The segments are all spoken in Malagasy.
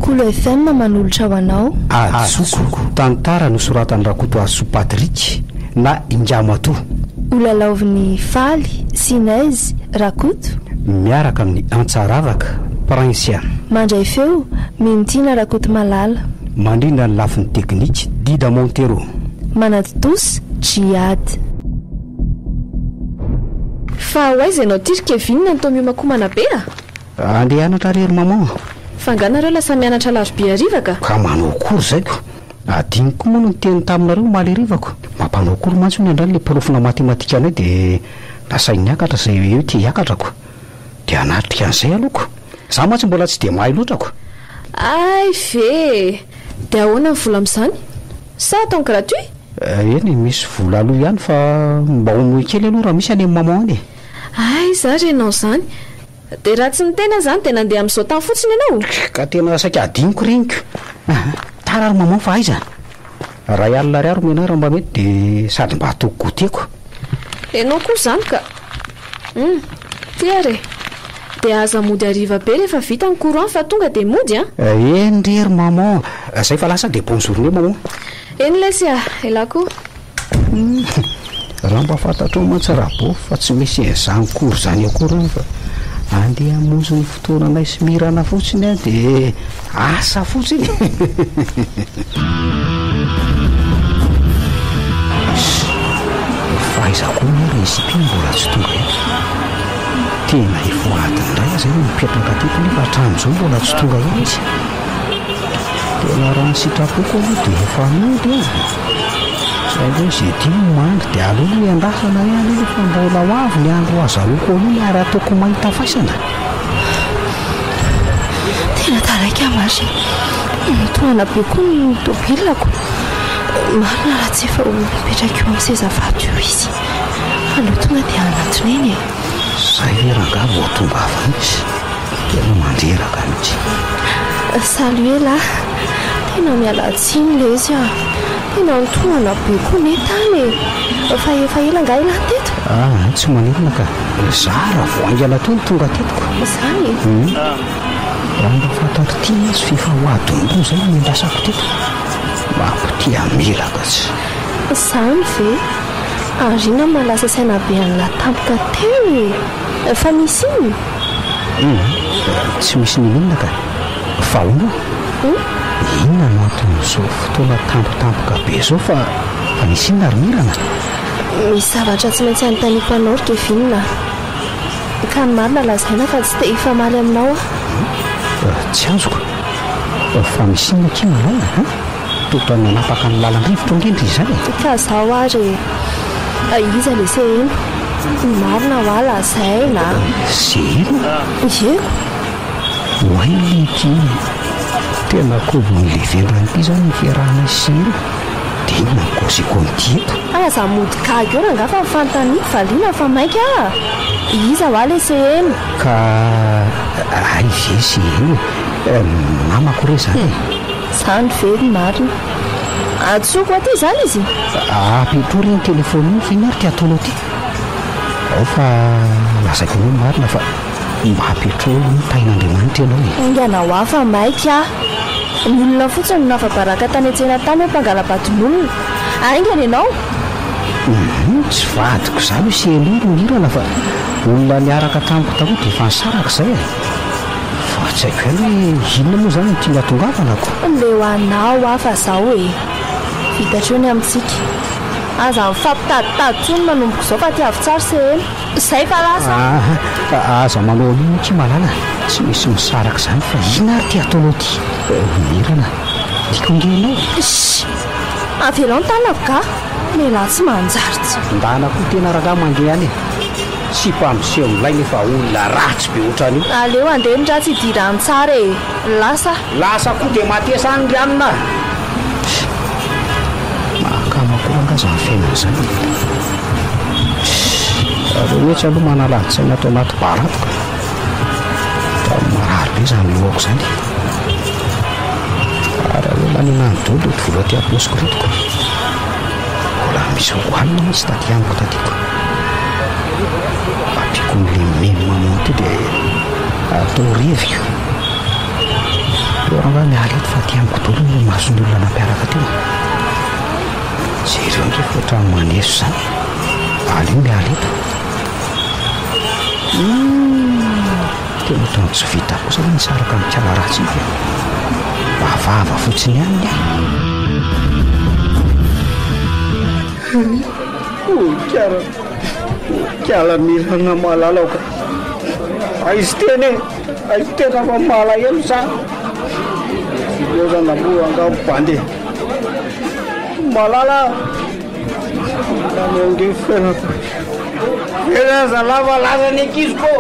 Kolo FM manolotra ho anao. Adisoko, tantara nosoratan'i Rakotoarisoa Patrick na Ingahy-Matoa. Holalaovin'i Faly, Sinez, Rakoto. Miaraka amin'i Antsaravaka, Princia. Mandray feo, Mintiana Rakotomalala. Mandrindra ny lafiny teknika, Dida Montero. Manatontosa, Djihad. Fa ho aiza ianao ty ry Kevin no toa miomakomana be a? Andeha hianatra re ry maman a! Fa nga nareo lasa mianatra alarobia hariva ka? Ka manao akory izay ko! Adinoko koa moa no niteny taminareo omaly hariva ko! Mampanao akory mantsy hono androany ilay porofona matematikanay dia nasainy niakatra izay hoe te hiakatra ko! Dia hanatrika an'izay aloha ko! Za mantsy mbola tsy dia mahay loatra ko! Hay ve e! Dia ahoana ny vola amin'izany? Sa ataony gratuit? Eny e, misy vola aloa ihany fa mba omoy kely aloha raha misy any amin'ny maman any e! Aiza ary ianao izany? Dia raha tsy niteny aho izany dia nandeha amin'izao tany fotsiny ianao? Ka tena saika hadinoko reniko. Tara ry maman fa aiza? Iray alina ariary omena ahy raha mba mety dia sady mba ataoko goûter-ko. Ianao koa izany ka. Hum, ty ary e. Dia aza mody hariva be rehefa vita ny cours any fa tonga dia mody an. Eny re ry maman. Zay fa lasa dia bonne journée maman. Eny lesy a, elah koa. Hum, raha mba fantatrao mantsy Rabô fa tsy misy an'izany cours izany akory any fa andeha hamonjy ny fotoananay sy Mirana fotsiny aho dia asa fotsiny. Fa aiza koa moa ry Zipi no mbola tsy tonga eto? Tena efa ho adiny iray aho izay no mipetraka teto nefa hatramin'izao mbola tsy tonga ihany izy. Tena raha ny sitrapoko aloha dia efa nody aho. Saingy hoe izay tia no mandry dia aleo aloha iandrasana ihany aloha fa mbola ho avy ny andro hazahoako an'iny ary ataoko mahita faisana. Tena taraiky aho Marge. Mitohana be koa ny tomobilako. Marina raha tsy efa ho mipetraka eo amin'ny seza vato io izy. Aleo tonga dia hanantona eny e. Zay ve rangahy vao tonga avy any izy? Tena mandreraka mihitsy. Salut elah. Tena miala tsiny lesy ah. Tena nitohana be koa ne tany e. Fa efa ela angaha elah teto? Ah, tsy maninona ka. Za raha vao haingana teo no tonga teto ko. Izany e? Hum. Raha mba fantatr'ity izy f'efa ho adiny roa izay no niandrasako teto. Mampitia melaka tsy. Izany ve? Ary inona no mahalasa saina be an'lah tampoka teo e? Fa nisy inona? Hum, tsy misy n'inon'inona ka. Fa hono Hum? Inona no anton'izao fotoana tampotampoka be izao fa fa nisy inona ry Mirana? Misy zavatra tsy maintsy anontaniako anao ry Kevin a! Ka ny marina lazaina fa tsy te hifamaly aminao aho. Tsy azoko. Fa misy inona akia Malala a? Toa nanapaka ny lalan-drivotra ange ndry izany e! Ka zao ary e! Iza le Seheno? Ny marina hoa lazaina a! Seheno? Ie! Oay ity! Tena kobon'ny levendrany ity izany ny fiarahanay sy Seheno. Dia inona no kôziko amin'ity eto? Aza mody gaga eo rangaha fa ny fanontaniako valiana fa maika ah! Iza hoa le Seheno? Ka hay ve Seheno e! Namako re izany e! Zany ve ny marina? Antsoiko aty izany izy? Apetrao re ny telefaonina io fa inona ary ity ataonao ity? Ao fa lazaiko anao ny marina fa mba apetrao aloha ny tahin'Andriamanitra ianao e! Haingana hoa fa maika ah! Ny olona fotsiny no afa-baraka tany an-tsena tany hoe mpangala-badin'olona. Haingana ianao! Hum, tsy vadiko izany io Seheno io ry Mirana fa olona niaraka tamiko taloha dia efa nisaraka izay e! Fa tsy haiko ihany hoe inona moa izany no tiany hatongavana ko! Leo anao aho fa zao e! Vita hatreo ny amintsika. Aza mifampitaditady intsony manomboka izao fa tiavo tsara Seheno. Zay fa lasa. Aa aza manao an'io akia Malala, tsy misy misaraka izany fa inona ary ity ataonao ity? Mirana, tiako ange ianao e! Shh! Avelao ny tanako ka! Lehilahy tsy manjary tsy. Ndana koa tena rangahy mandeha any e! Sipa miseho milay nefa olona ratsy be ohatran'io. Aleo handeha ny ratsy hidirany tsara e! Lasa. Lasa koa dia matesa any ry anona a! Mahakama koa rangahy izany fiainana izany e! Aleo mihitsy aloha manala ady-tsaina ato anaty bar ato ka! Fa marary be izany lohako izany. Ary aleo laniana any daholo ireto vola aty am-paosiko ireto ka! Mbola misy hohanina mantsy taty amiko taty ko! Ampiako an'ilay memy maman ty dia atao reviko. rangahy miala eto fa aty amiko daholo ny mason'ny olona nampiaraka teo. Jereo ange fa ohatran'ny maneso izany e. Aleo miala eto. Humm, tena ohatran'ny tsy vita kosa aloha ny nisaraka amin'i Kala ratsy iny e. Mba vava fotsiny ihany ny ahy. Hoy Kala, hoy Kala Mirana malala aoka. Aiza tena e! Hay tena fa malahelo za. Filozana moa angaha bandy e. Malala a! Nanao ange fiainako. Velona zalahy fa lasa ny ankizy ko.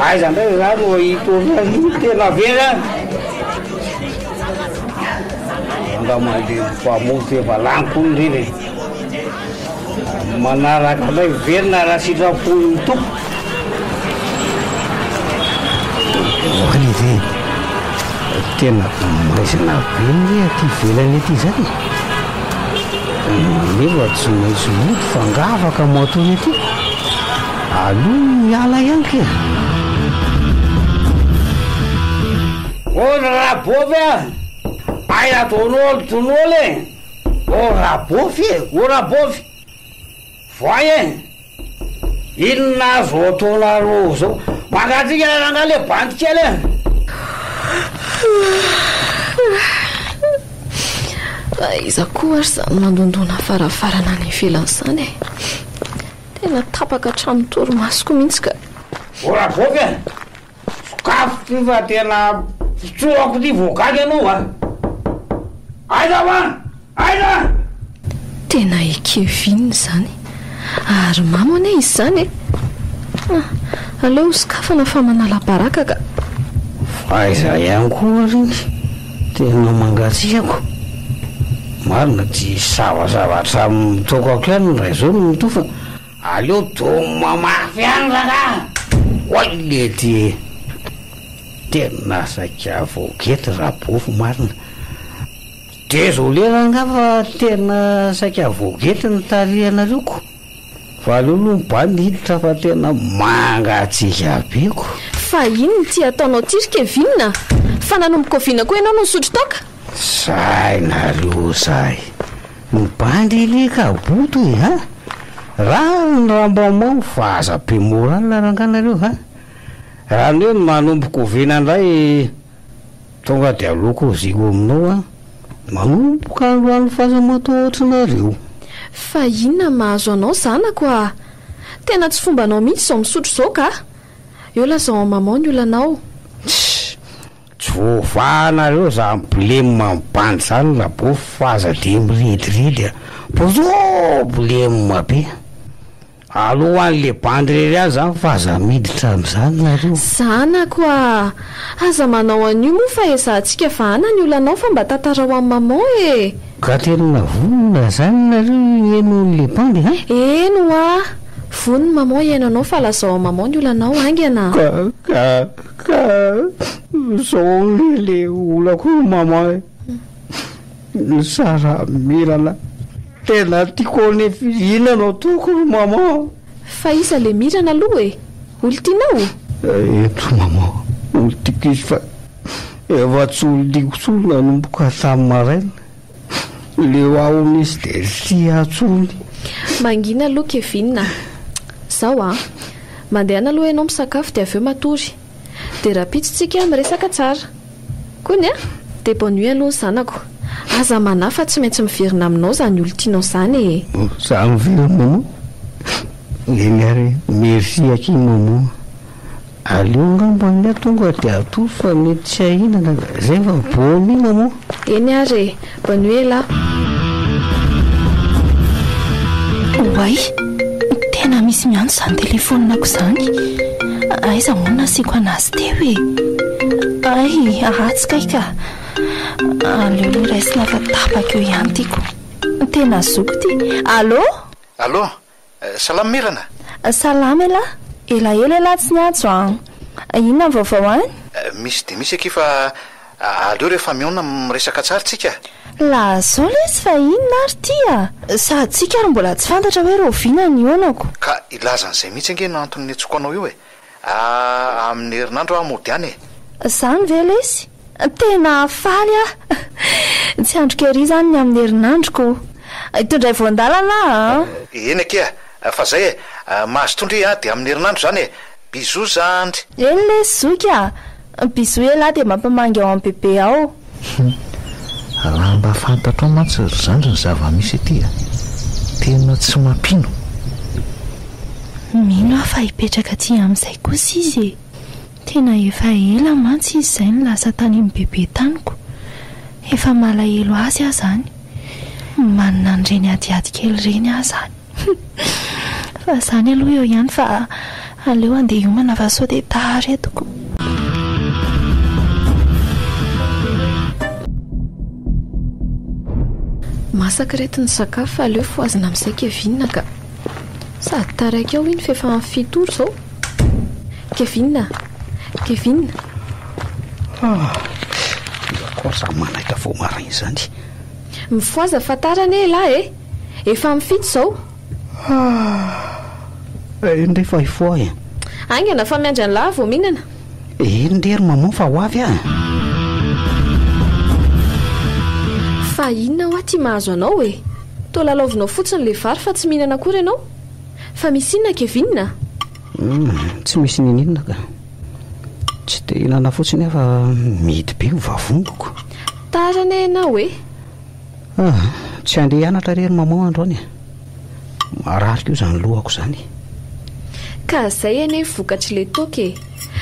Aiza ndray za no hahita ohatran'io tena very an. Mba mandeha mpamonjy efa lany koa ny reny e. Manaraka indray velona raha sitrapon'ny Tompo. Oay ve? Tena maizina be anie aty ivelany aty izany e! Nefa tsy maintsy mody fa angaha afaka matory aty? Aleo miala ihany ke! Ô ry Rabovy a! Aiza dônôly dônôly e! Ô Rabofy e! Ô Rabofy! Voay e! Inona ary zao ataonareo zao? Mangatsiaka rangahy le bandy kely e! Fa iza koa ary izany mandondona varavarana any ivelany izany e? Tena tapaka hatramin'ny torimasoko mihitsy ka. Ô Rabofy e! Sokafo ty fa tena fitsoako ty vao gaga ianao a! Aiza hoa? Aiza? Tena i Kevin izany. Ary mamo anie izy izany e! Ah, aleo ho sokafana fa manala baraka ka. Fa aiza ihany koa ary iny? Tena mangatsiaka ko. Marina ty savasava hatramin'ny tokako ihany ny raison no mitofa. Aleo doma mafy ihany rangah! Oay lety e! Tena saika voagety Rabofy marina. Désolé rangah fa tena saika voagety ny tarihanareo ko! Fa aleo aloha ny bandy hiditra fa tena mangatsiaka be ko! Fa inona ity ataonao ity ry Kevin a? Fa nanomboka oviana koa ianao no nisotro toaka? Zay nareo zay! Ny bandy anie ka boto e a! Rariny raha mba mamo fa aza be moral rangah nareo a! Raha ny hoe manomboka oviana indray tonga dia aloako oziko aminao a! Manomboka androany f'aza matahotra nareo. Fa inona mahazo anao zanako a! Tena tsy fombanao mihitsy izao misotro izao ka! Eo lazao amin'i maman ny olanao. Tssy! Tsy voavahanareo zany blem am bandy zany rabofy fa aza de mirediredy a! Problème be! Aleo ho anle bandy rery any zany fa aza miditra amzany nareo. Zanako a! Aza manao an'io moa fa ezahantsika vahana ny olanao fa mba tantarao amin'i maman e! Ka tena vonona zany nareo hihaino anle bandy a? Eny hoa! Vonona maman hihaino anao fa lazao amin'i maman ny olanao haingana. Ka ka Ka zao anie le olako io maman e, Sara Mirana tena tiako anefa izy, inona no ataoko ry maman? Fa iza le Mirana aloha e? Olon-tianao? Eto maman, olon-tiako izy fa efa tsy olon-tiako intsony nanomboka tamin'ny maraina, leo aho hono izy dia tsy tia ahy intsony. Mangina aloha Kevin a! Zao a! Mandehana aloha ianao misakafo dia avy eo matory. Dia rahampitso tsika miresaka tsara. Kony a! Dia bonne nuit aloha ny zanako. Aza manahy fa tsy maintsy miverina aminao izany olon-tianao izany e! Za miverina maman? Eny ary e! Merci akia maman. Aleo angamba ny ahy tonga dia atory fa mety tsy hahinana zay fa bonne nuit maman. Eny ary e! Bonne nuit elah. Oay! Tena misy miantso izany telefaoninako izany. Aiza moa no nasiako an'azy teo e? Hay, atsy kay ka. Aleo aloha raisina fa tapaka eo ihany ity ko. Tena zoko ity. Allô? Allô? Salama Mirana! Salama elah! Elaela elah tsy niantso an! Inona ny vaovao any? Misy dia misy akia fa aleo rehefa mihaona miresaka tsara tsika. Lazao lesy fa inona ary ity a! Sady tsika ary mbola tsy fantatra hoe rahoviana ny hihaonako. Ka hilaza an'izay mihitsy ange no antony niantsoako anao io e! Amin'ny herinandro aho mody any e! Zany ve lesy? Tena faly aho. Tsy andriko ery izany ny amin'ny herinandro ko. Itondray voan-dalana aho an! Eny akia fa zay e! Mazotoa ndry a! Dia amin'ny herinandro izany e! Bisous zandry! Eny lesy zoky a! Bisous elah dia mampamangy ao amin'ny bebe ao. Hum. Raha mba fantatrao mantsy ry zandry ny zava-misy ety a! Tena tsy mampino. Mino aho fa hipetraka aty amin'izay kosa izy e! Tena efa ela mantsy izy izay no lasa tany amin'ny bebe taniko. Efa malahelo azy aho izany. Manana an'ireny adiady kely ireny aho izany. Fa izany aloha eo ihany fa aleo handeha hiomana fa sao dia tara eto ko. Masaka ireto ny sakafo fa aleo fohazina amin'izay Kevin ka. Sady taraiky ao iny f'efa amin'ny fito ora izao. Kevin a! Kevin! Ah! Iza koa ary izany manaitra vao maraina izany? Mifohaza fa tara anie elah e! Efa amin'ny fito izao. Ah! Eny re fa hifoha e! Haingana fa miandry an'lah vao mihinana. Eny re ry maman fa ho avy aho. Fa inona hoa ty mahazo anao e? Toa lalaovinao fotsiny le vary fa tsy mihinana akory ianao? Fa misy inona Kevin a? Humm, tsy misy ninininona ka. Tsy te hihinana fotsiny aho fa mihidy be ny vavoniko. Tara anie ianao e! Ah, tsy handeha hianatra re ry maman androany e. Marary koa izany lohako izany. Ka zay anie vokatr'ilay toaka e!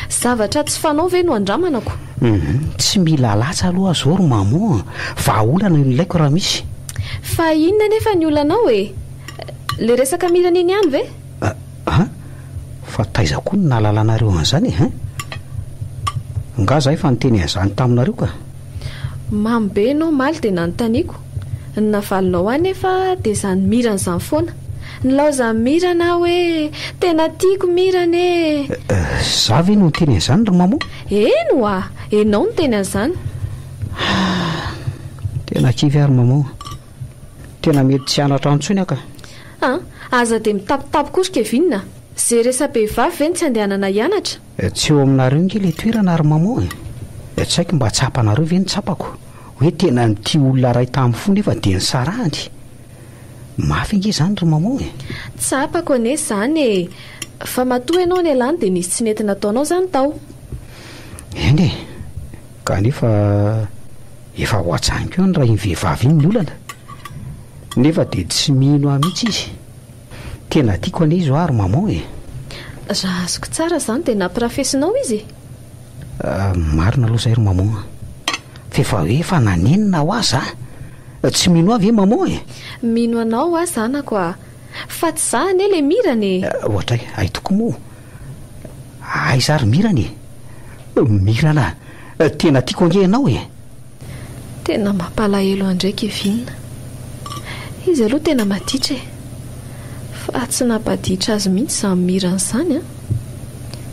Zavatra tsy fanao ve no andramana ko? Humm, tsy mila latsa aloha aho izao ry maman a! Vahaolana no ilaiko raha misy. Fa inona anefa ny olanao e? Le resaka mirana iny ihany ve? An? Fa taiza koa no nahalalanareo an'izany e? Hein? Nga za efa niteny an'izany taminareo ka? Mamo be ianao omaly dia nanontaniako. Ny navalinao ahy nefa dia izany mirana izany foana. Nilaozan'i Mirana aho hoe tena tiako Mirana e! Za ve no niteny an'izany ry Mamo? Eny oa! Enao niteny an'izany. Tena kivy aho ry Mamo. Tena mety tsy hianatra intsony aho ka. An! Aza dia mitapitapy koa ry Kevin a! Ze resa-behivavy ve no tsy andehanana hianatra? Tsy eo aminareo nge le toerana ry maman e! Tsy haiko mba tsapanareo ve ny tsapako hoe tena nitia olona iray tamin'ny fo nefa dia nisarahany? Mafy ange izany ry maman e! Tsapako anie izany e! Fa matoa ianao nialany dia nisy tsy nety nataonao izany tao. Eny e! Kanefa efa ho ajaniko ihany raha iny vehivavy iny ny olana. Nefa dia tsy mino ahy mihitsy izy. Tena tiako anie izy hoa ry maman e! Raha azoko tsara izany dia nampirafesinao izy e? Marina aloha izay ry maman a! F'efa hoe efa nanenina hoa za! Tsy mino ahy ve maman e? Mino anao aho zanako a! Fa tsy za anie le Mirana e! Ohatray, hay tokoa moa! Aiza ary Mirana e? Mirana a! Tena tiako ange ianao e! Tena mampalahelo an-dry Kevin. Izy aloha tena maditra e! Fa tsy nampaditra azy mihitsy izany Mirana izany an!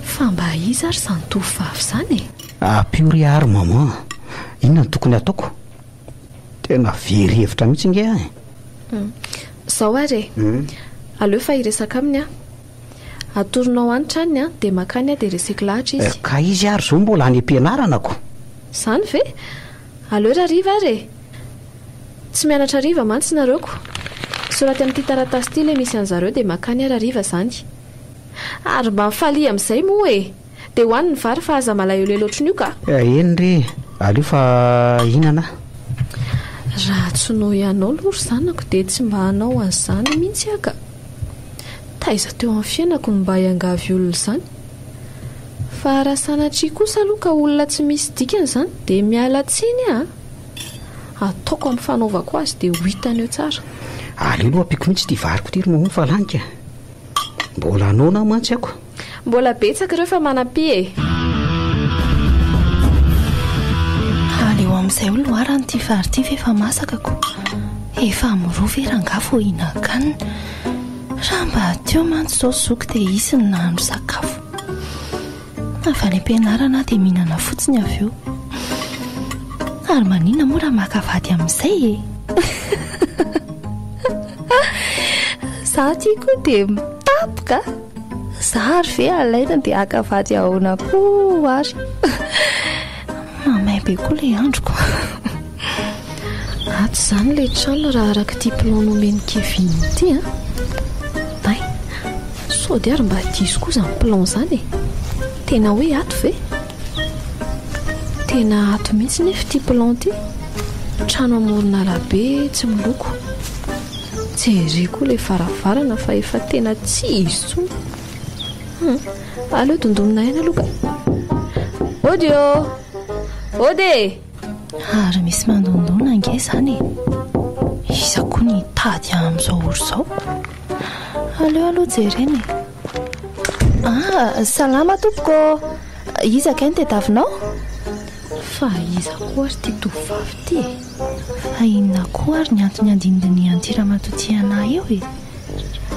Fa mba iza ary izany tovovavy izany e? Ampio re aho ry maman a! Inona no tokony hataoko? Tena very hevitra mihitsy ange aho e! Izao ary e! Aleo fa hiresaka aminy aho. Atoronao any tranony an, dia makany aho dia reseko lahatra izy. Ka izy ary izao mbola any am-pianarana ko. Izany ve? Aleo rahariva ary e! Tsy mianatra hariva mantsy nareo ko. Soraty amin'ity taratasy ity ilay misy an'zareo dia makany aho rahariva izany. Ary mba mifalia amin'izay moa e! Dia hoano ny vary fa aza malahelohelo ohatrin'io ka! Eny re, aleo fa hihinana aho. Raha tsy noho ianao aloha ry zanako dia tsy mba hanao an'izany mihitsy aho ka! Taiza teo amin'ny fiainako no mba hiangavy olona izany? Fa raha sanatria kosa aloha ka olona tsy misy dikany izany dia miala tsiny aho a! Ataoko amin'ny fanaovako azy dia ho hitany eo tsara. Aleo aloha ampiako mihitsy ity variko ity ry maman fa lany ka! Mbola noana mantsy ako. Mbola betsaka ireo fa manampia e! Aleo amin'izay ho loharano ity vary ity f'efa masaka ko. Efa amin'ny roa ve rangaha vao hihinan-kanina? Raha mba teo mantsy izao zoky dia hisy ny nahandro sakafo. Avy any am-pianarana aho dia mihinana fotsiny avy eo. Ary maninona moa raha maka vady amin'izay e? Za ty koa dia mitapoka. Za ary ve alaina dia haka vady ahoana koa ary? Mamay be koa ilay androko. Ato izany ilay trano raha araka ity plan nomen'i Kevin ity an. Hay, sao dia ary mba diso koa izany plan izany e. Tena hoe ato ve? Tena ato mihitsy nefa ity plan ity. Trano amoron'arabe tsy miloko. Jereo koa ilay varavarana fa efa tena tsy izy intsony. Hum, aleo dondonina ihany aloha ka. Ody ô! Ody e! Ary misy mandondona ange izany e! Iza koa ny hitady amin'izao ora izao? Aleo aloha jerena e! Ah, salama tompoko ô! Iza kay no tadiavinao? Fa iza koa ary ity tovovavy ity e? Fa inona koa ary ny antony andinindinihan'ity ramatoa ity anah io e?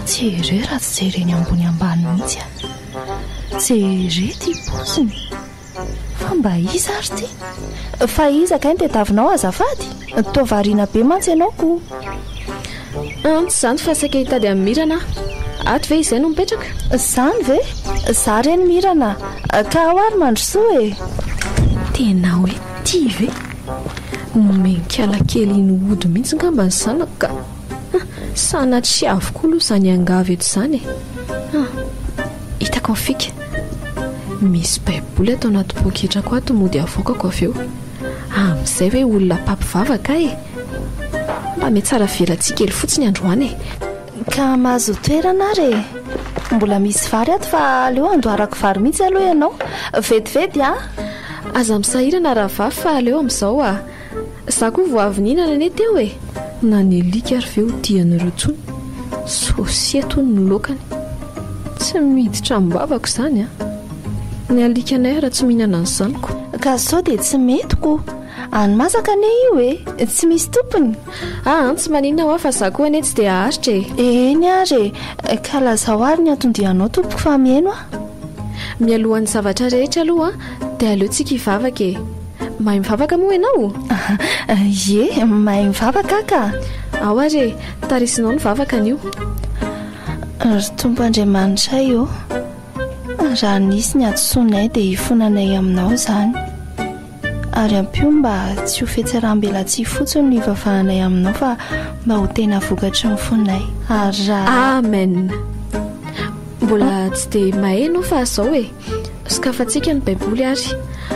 Jereo raha tsy jereny ambony ambany mihitsy ah! Jereo ity paoziny! Fa mba iza ary ity? Fa iza kay no tadiavinao azafady? Toa variana be mantsy ianao ko! An, tsy izany fa saika hitady an'i Mirana aho. Ato ve izay no mipetraka? Izany ve? Za re ny Mirana ka ao ary mandrosoa e! Tena hoe tia ve? Nomen'i kely iny hody mihitsy ngamba ny zanako ka! Sanatria avokoa aloha izany angavy eto izany e! Hitako ny fika. Misy baiboly ato anaty poketrako ato mody avoakako avy eo. Amin'izay ve olona mpampivavaka ahy e! Mba mihatsara velatsihy kely fotsiny androany e! Ka mahazo toerana ary e! Mbola misy vary ato fa aleo andoharako vary mihitsy aloha ianao. Vetivety a! Aza misahirana rahavavy fa aleo amin'izao a! Za koa vao avy nihinana anie teo e! Na ny alika ary ve ho tia anareo intsony? Sosiety hono ny laokany. Tsy miditra am-bavako izany an! Ny alikanay ara tsy mihinana an'izany ko. Ka sao dia tsy mety ko! Any masaka anie io e! Tsy misy tompony! Aa tsy maninona hoa fa za koa anie tsy dia haharitra e! Eny ary e! Ka lazao ary ny anton-dianao tompoko fa mihaino aho. Mialohan'ny zavatra rehetra aloha dia aleo tsika hivavaka e! Mahay mivavaka moa ianao? Ie, mahay mivavaka aho ka! Ao ary e, tarisinao ny vavaka anio. Ry Tompo Andriamanitray ô, raha nisy ny hadisoanay dia hifonanay aminao izany. Ary ampio mba tsy ho fihatsaram-belatsihy fotsiny no hivavahanay aminao fa mba ho tena vokatry ny fonay. Ary raha. Amen! Mbola tsy dia mahay ianao fa izao e! Sokafantsika ny Baiboly ary.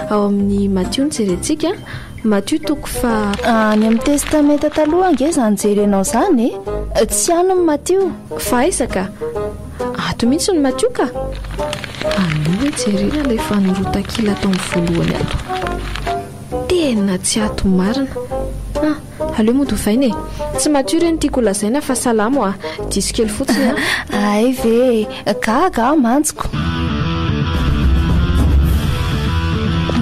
Ao amin'ny Matio no jerentsika, Matio toko faha. Any amin'ny Testamenta Taloha ange izany jerenao izany e! Tsy any ny Matio. Fa aiza ka? Ato mihitsy ny Matio ka! Aleo hoe jerena ilay fanoroan-takila ato amin'ny voalohany ato. Tena tsy ato marina. Ah, aleo mody ovaina e. Tsy Matio re no tiako holazaina fa Salamo ah. Diso kely fotsiny ah. Hay ve e! Gaga aho mantsy ko.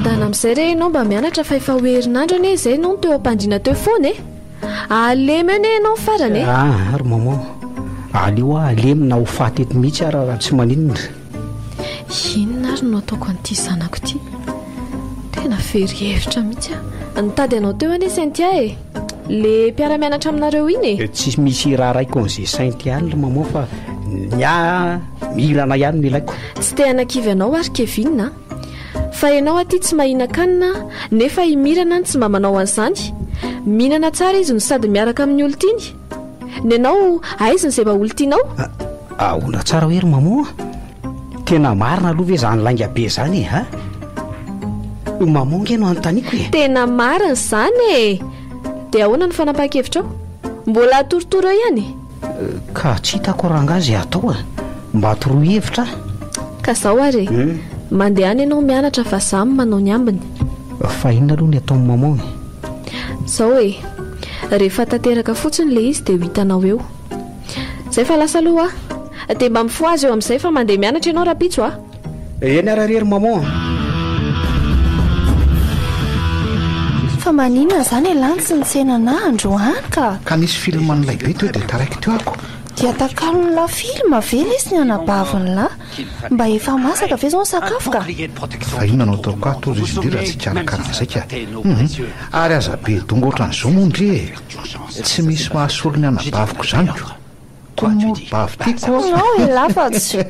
Ndana amin'izay re ianao mba mianatra fa efa ho herinandro anie izay ianao no teo am-pandriana teo foana e. Alemy eo anie ianao ny farany e. Ah, ry maman. Aleo aho alemy na ho faty eto mihitsy ara raha tsy maninona. Inona ary no ataoko an'ity zanako ity? Tena very hevitra mihitsy aho. Nitady anao teo anie Cynthia e! Le mpiara-mianatra aminareo iny e! Tsy misy raharaiko an'izay Cynthia any ry maman fa ny ahy Mirana ihany no ilaiko. Tsy te hanakivy anao ary Kevin a! Fa ianao aty tsy mahinan-kanina nefa i Mirana any tsy mba manao an'izany. Mihinana tsara izy no sady miaraka amin'ny olon-tiany. Ny anao aiza izay mba olon-tianao? Ahoana tsara hoe ry maman a? Tena marina aloha ve izany lainga be izany e, ha? Maman nge no anontaniako e. Tena marina izany e! Dia ahoana ny fanapahan-kevitrao? Mbola atorotoro eo ihany? Ka tsy hitako rangahy izay atao e. Mba toroy hevitra aho. Ka zao ary e. Mandehana ianao mianatra fa za manao ny ambiny. Fa inona aloha ny ataon'i maman e? Zao e. Rehefa tanteraka fotsiny ilay izy dia ho hitanao eo. Zay fa lasa aloha aho. Dia mba mifohaza eo amin'izay fa mandeha mianatra ianao rahampitso a. Eny ary re ry maman a. Fa maninona izany ialahy no tsy nitsena anah androany ka? Ka nisy film an'ilay be teo dia taraiky teo ako. Dia takalon'lah film ve lesy ny anabavin'lah? Mba efa masaka ve zao ny sakafo ka? Fa inona no ataoko ato ry izy ndry raha tsy hikarakara an'izay ka? Hum, ary aza be donga ohatran'izao moa ndry e! Tsy misy mahasolo ny anabaviko izany ko! Koa moa ry bavy tiako ô! Ao elah fa tsy.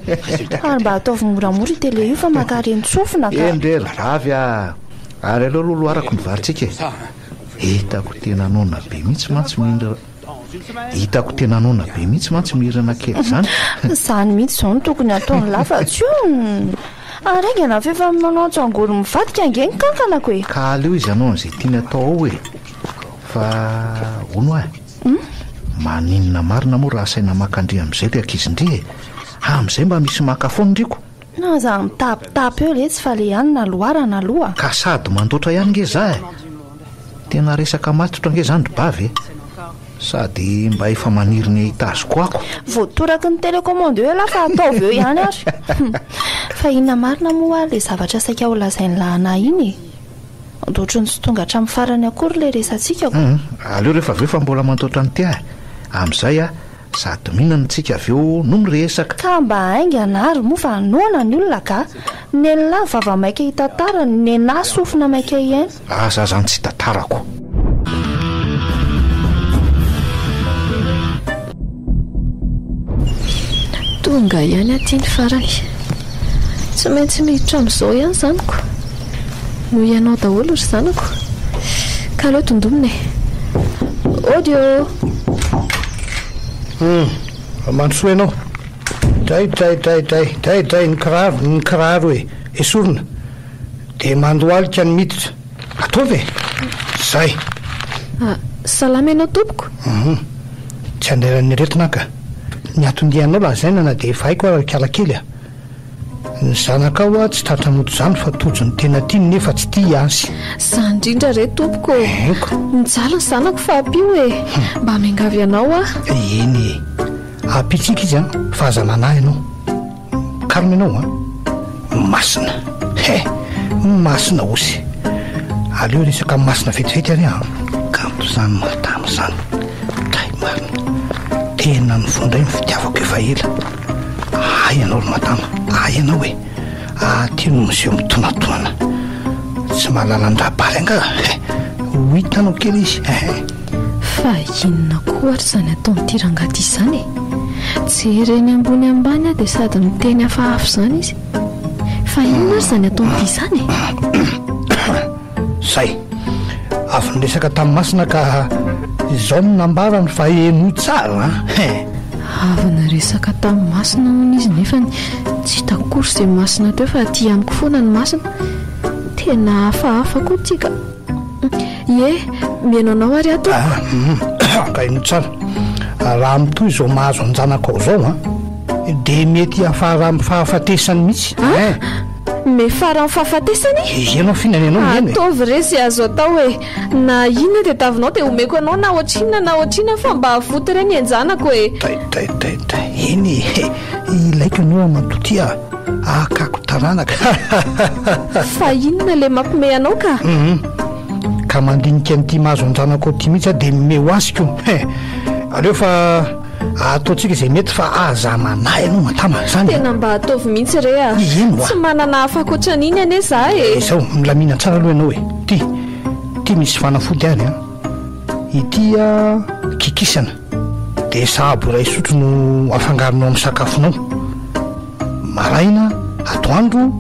Ary mba ataovy moramora io télé io fa mankareny tsofina ka! Eny re ry vavy a! Ary aleo aloha loharako ny varintsika e. Hitako tena noana be mihitsy mantsy mihinana Hitako tena noana be mihitsy mantsy mihinana kely izany. Izany mihitsy izao no tokony hataon'i Lafa tsy io. Ary haingana f'efa manao antso-angory mivadika ange ny kankanako e. Ka aleo izy hanao an'izay tiany atao ao e. Fa hono hoa e. Maninona marina moa raha asaina maka an-dry amin'izay ilay ankizy-ndry e. Amin'izay mba misy maka foana ndry ko. Aza mitapitapy eo letsy fa le hanina loharana aloha. Ka sady mandoatra ihany nge za e! Tena resaka matotra nge zany ry bavy e! Sady mba efa maniry ny hahita azy koa ako. Voatoraky ny télécommande eo ialahy fa ataovy eo ihany ary. Fa inona marina moa ary le zavatra saika ho lazain'lah anah iny e? Ohatran'ny tsy tonga hatramin'ny farany akory le resatsika ko. Hum, aleo rehefa avy eo fa mbola mandoatra an'ity aho e! Amin'izay aho Sady mihinana tsika avy eo no miresaka. Ka mba haingana ary moa fa noana ny olona ka! Nenlah vava maika hitantara, nenah sofina maika hihaino. Aza zany tsy tantarako. Tonga ihany aty ny farany. Tsy maintsy miditra amin'izao ihany izany ko. Noho ianao daholo ry zanako. Ka aleo tondomina e. Ody ô! Hum, mandrosoa ianao. Dray dray dray dray dray dray ny kiraro ny kiraro e. Esorina. Dia mandohalika ny miditra. Ataovy e! Zay. Ah, salama ianao tompoko? Hum, tsy andairan'ny aretina aho ka. Ny anton-dianao lazaina na dia efa haiko ara ry kalakely a. Ny zanakao hoa tsy tratra mody izany fa tojo ny tena tiany nefa tsy tia azy. Izany indrindra re tompoko ô. Henoko. Mijaly ny zanako fa ampio e. Mba miangavy anao aho. Eny e. Ampitsika izy an, fa aza manahy ianao. Calme ianao an. Masina. He! Masina osy. Aleo resaka masina vetivety ary an. Kanto izany madama izany. Tay marina. Tena nifoha indray ny fitiavako efa ela. Hay ianao ry madama, hay ianao e. Aty no miseho mitonantonana. Tsy mahalala an-dRabary angaha? He! Ho hitanao kely izy, ehe. Fa inona koa ary izany ataon'ity rangahy ity izany e? Jereny ambony ambany aho dia sady miteny hafahafa izany izy. Fa inona ary izany ataon'ity izany e? Zay. Avy niresaka tamin'i Masina ka izao no nambarany fa henoy tsara an! He! Avy niresaka tamin'i Masina hono izy nefany tsy hitako akory izay Masina teo fa aty amiko foana ny Masina. Tena hafahafa koa ity ka. Ie, mihaino anao ary aho tompoko. Ka henoy tsara. Raha mitohy izao mahazo an-janakao izao an, dia mety hiafara amin'ny fahafatesany mihitsy. An? Miafara amin'ny fahafatesany? Ianao fihinana ianao mihaino e. Ataovy re izay azo atao e. Na inona tadiavinao dia omeko anao na ohatrinona na ohatrinona fa mba avoty re ny ain-janako e. Tay tay tay tay. Eny e. Ilaiko ianao ramatoa ty a. Hakako taranaka. Fa inona ilay mampime anao ka? Hum. Ka mandinika an'ity mahazo an-janako ity mihitsy aho dia mime ho azy ko. He. Aleo fa ataontsika izay mety fa aza manahy ianao madama, izany e. Tena mba ataovy mihitsy re a. Eny hoa. Tsy manana hafa ankoatra an'iny anie za e. Izao, milamina tsara aloha ianao e. Ity, ity misy fanafody any an. Ity a, kikisana. Dia sahabo iray sotro no afangaronao amin'ny sakafonao. Maraina, atoandro,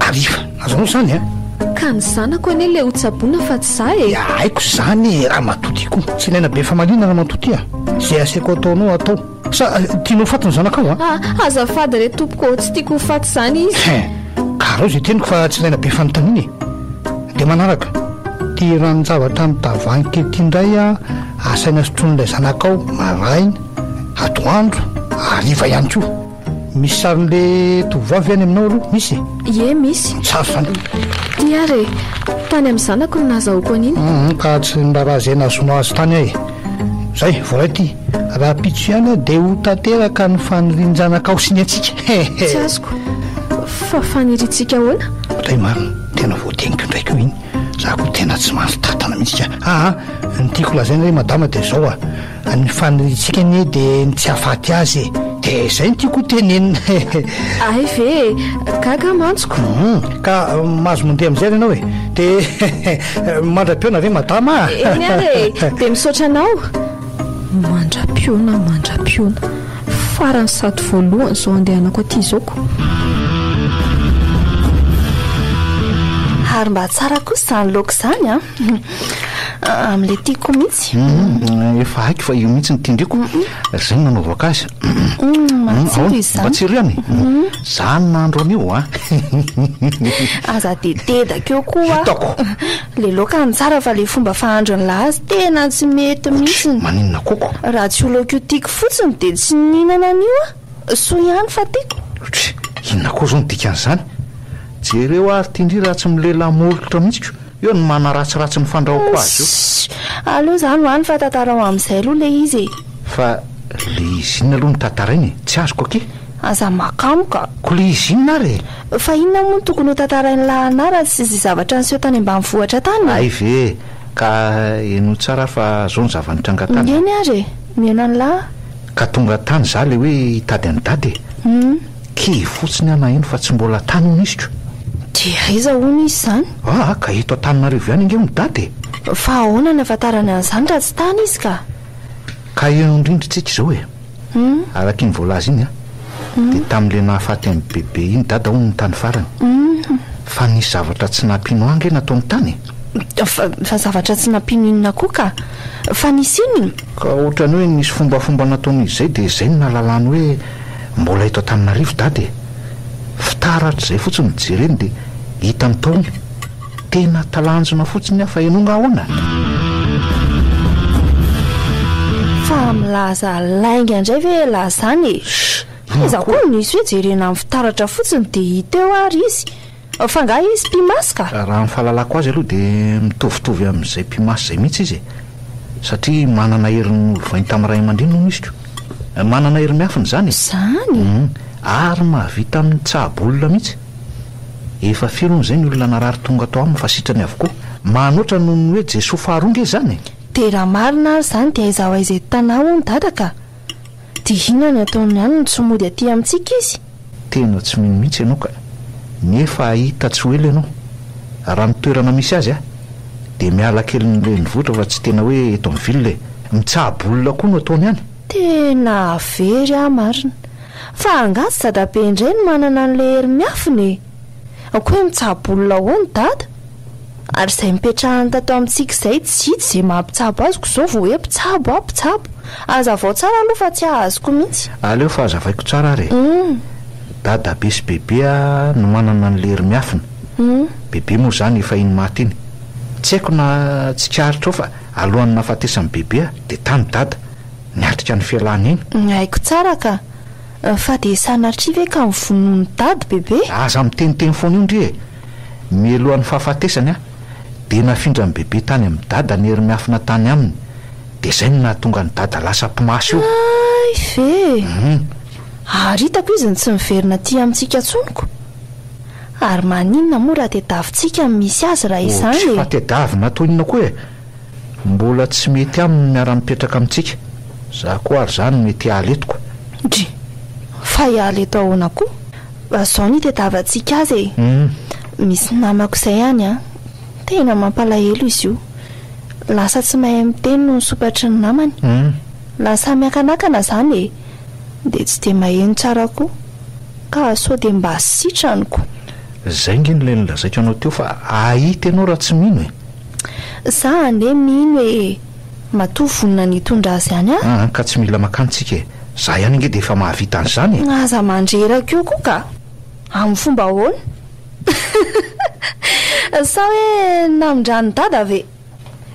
hariva. Azonao izany an? Ka ny zanako anie le ho tsaboina fa tsy za e! Ya haiko izany e ramatoa ty koa. Tsy ilaina be famaliana ramatoa ty a! Izay asaiko ataonao atao. Sa tianao ho faty ny zanakao an? Ah, azafady re tompoko ô, tsy tiako ho faty izany izy. Hein! Ka arao izay teniko fa tsy ilaina be fanontaniana e! Dia manaraka, ty ranon-javatra amin'ny tavoahangy kely ty indray an, asaina sotroin'ilay zanakao maraina, atoandro, hariva ihany koa. Misy sarin'le tovovavy ve any aminao aloha? Misy e? Ie, misy. Tsara izany. Ty ary e! Tany amin'ny zanako no nahazahoako an'iny. Hum, ka tsy niraharaha izay nahazoanao azy tany aho e. Zay, voaray ty. Rahampitso ihany aho dia ho tanteraka ny fanirian-janakao sy ny antsika. Tsy azoko. Fa faniriantsika ahoana? Dray marina, tena voateniko indray koa iny. Za koa tena tsy mahazo tantana mihitsy ka. Aa, ny tiako lazaina re madama dia izao a. Ny faniriantsika anie dia ny tsy hahafaty azy e! Dia izay no tiako ho tenenina e! Hay ve e! Gaga aho mantsy ko! Hum, ka mahazo mandeha amin'izay ary ianao e! Dia mandra-pihaona ve madama a! Eny ary e! Dia misaotra anao! Mandra-pihaona, mandra-pihaona. Farany sady voalohany izao andehanako aty izao ko! Ary mba tsara kosa izany laoka izany an! Amin'ilay tiako mihitsy. Hum, efa haiko fa io mihitsy no tian-driko. Izay no nanaovako azy. Hum, matsiro izy izany. Matsiro ihany? Za no nahandro an'io an! Aza dia dedaka eo koa. Hitako. Ilay laoka no tsara fa ilay fomba fahandron'lah azy tena tsy mety mihitsy. Maninona koko? Raha tsy io laoka io tiako fotsiny dia tsy nihinana an'io aho. Soa ihany fa tiako. Try, inona koa izao no dikan'izany? Jereo ary ity indry raha tsy milela molotra mihitsy ko. Eo no manaratsiratsy ny fandrahoako azy io. Ssss, aleo izany ho any fa tantarao amin'izay aloha ilay izy e. Fa le izy inona aloha no tantaraina e? Tsy azoko akia. Aza makamo ka. Ko le izy inona ary e? Fa inona moa no tokony ho tantarain'lah anah raha tsy izay zavatra niseho tany ambanivohitra tany e? Hay ve e! Ka henoy tsara ary fa zao ny zava-nitranga tany a. Eny ary e! Mihaino an'lah aho. Ka tonga tany za le hoe hitady an'i dada e! Kivy fotsiny aho naheno fa tsy mbola tany hono izy ko. Dia aiza hono izy izany? Aa ka eto Antananarivo ihany ange hono dada e! Fa ahoana ny ahafantarany an'izany raha tsy tany izy ka? Ka eo indrindra tsika izao e! Araka iny voalaza iny an, dia tamin'ilay nahafaty an'i Bebe iny dada hono no tany farany. Fa nisy zavatra tsy nampino ahy ange nataony tany e! Fa zavatra tsy nampino inona koa ka? Fa nisy inona? Ka ohatran'ny hoe nisy fombafomba nataon'izy izay dia izay no nahalalany hoe mbola eto Antananarivo dada e! Fitaratra izay fotsiny no jereny dia hitany tao iny. Tena talanjona fotsiny aho fa ianao nga ahoana? Fa milaza lainga indray ve elah zany e? Iza koa no nisy hoe jerena amin'ny fitaratra fotsiny dia hita eo ary izy? Fa nga izy mpimasy ka? Raha ny fahalalako azy aloha dia mitovitovy amin'izay mpimasy izay mihitsy izy e! Satria manana hery nolovainy tamin'ny ray aman-dreniny hono izy ko! Manana hery miafina izany e! Izany? Hum, ary mahavita mitsabo olona mihitsy. Efa firy hono izay ny olona narary tonga tao aminy fa sitrany avokoa. Manoatra noho ny hoe Jesoa faharoa nge izany e! Dia raha marina ary izany dia aiza ho aiza eto Tanà hono dada ka? Dia inona no ataony any no tsy mody aty amintsika izy? Tena tsy mino mihitsy ianao ka! Nefa hahita tsy ho ela ianao. Raha ny toerana misy azy a! Dia miala kely ny renivohitra fa tsy tena hoe eto amin'ny ville e! Mitsabo olona koa no ataony any. Tena very aho marina. Fa angaha tsy dadabe indray no manana an'ilay hery miafina e? Koa hoe mitsabo olona ahoana dada? Ary izay nipetrahany tato amintsika izay tsy hita izay maha mpitsabo azy ko izao vao hoe mpitsabo aho mpitsabo. Hazavao tsara aloha fa tsy azoko mihitsy. Aleo fa hazavaiko tsara ary e. Dadabe sy bebe a no manana an'ilay hery miafina. Bebe moa izany efa iny maty iny. Tsy haiko na tsikaritrao fa alohan'ny nahafatesan'i bebe a dia tany dada. Niatrika ny fialana iny. Haiko tsara ka. Fa dia sanatria ve ka novonoin'i dada bebe? Aza miteniteny foana io ndry e! Mialohan'ny fahafatesany aho dia nafindran'i bebe tany amin'i dada ny hery miafina tany aminy dia izay no nahatonga an'i dada lasa mpimasy io. Hay ve! Hum. Ary hitako izy no tsy miverina aty amintsika intsony ko! Ary maninona moa raha tediavintsika ny misy azy raha izany Ohatry e? fa tediavina toy inona koa e! Mbola tsy mety aminy ny miara-mipetraka amintsika. Za koa ary zany mety hiala eto ko. Dry. Fa hiala eto ahoana koa? Zao ny itadiavantsika azy e. Misy namako izay any an. Tena mampalahelo izy io. Lasa tsy mahay miteny noho ny sompatry ny namany. Lasa miakanakana izany e. Dia tsy dia maheno tsara koa. Ka sao dia mba sitrany ko. Zay nge no ilay nolazaiko anao teo fa hahita ianao raha tsy mino e. Za anie mino e! Matoa vonona ny hitondra azy any aho. Aa ka tsy mila makany tsika e! Za ihany ange dia efa mahavita an'izany e! Aza mandreraka eo koa ka! Amin'ny fomba ahoana? Sa hoe namindran'i dada ve?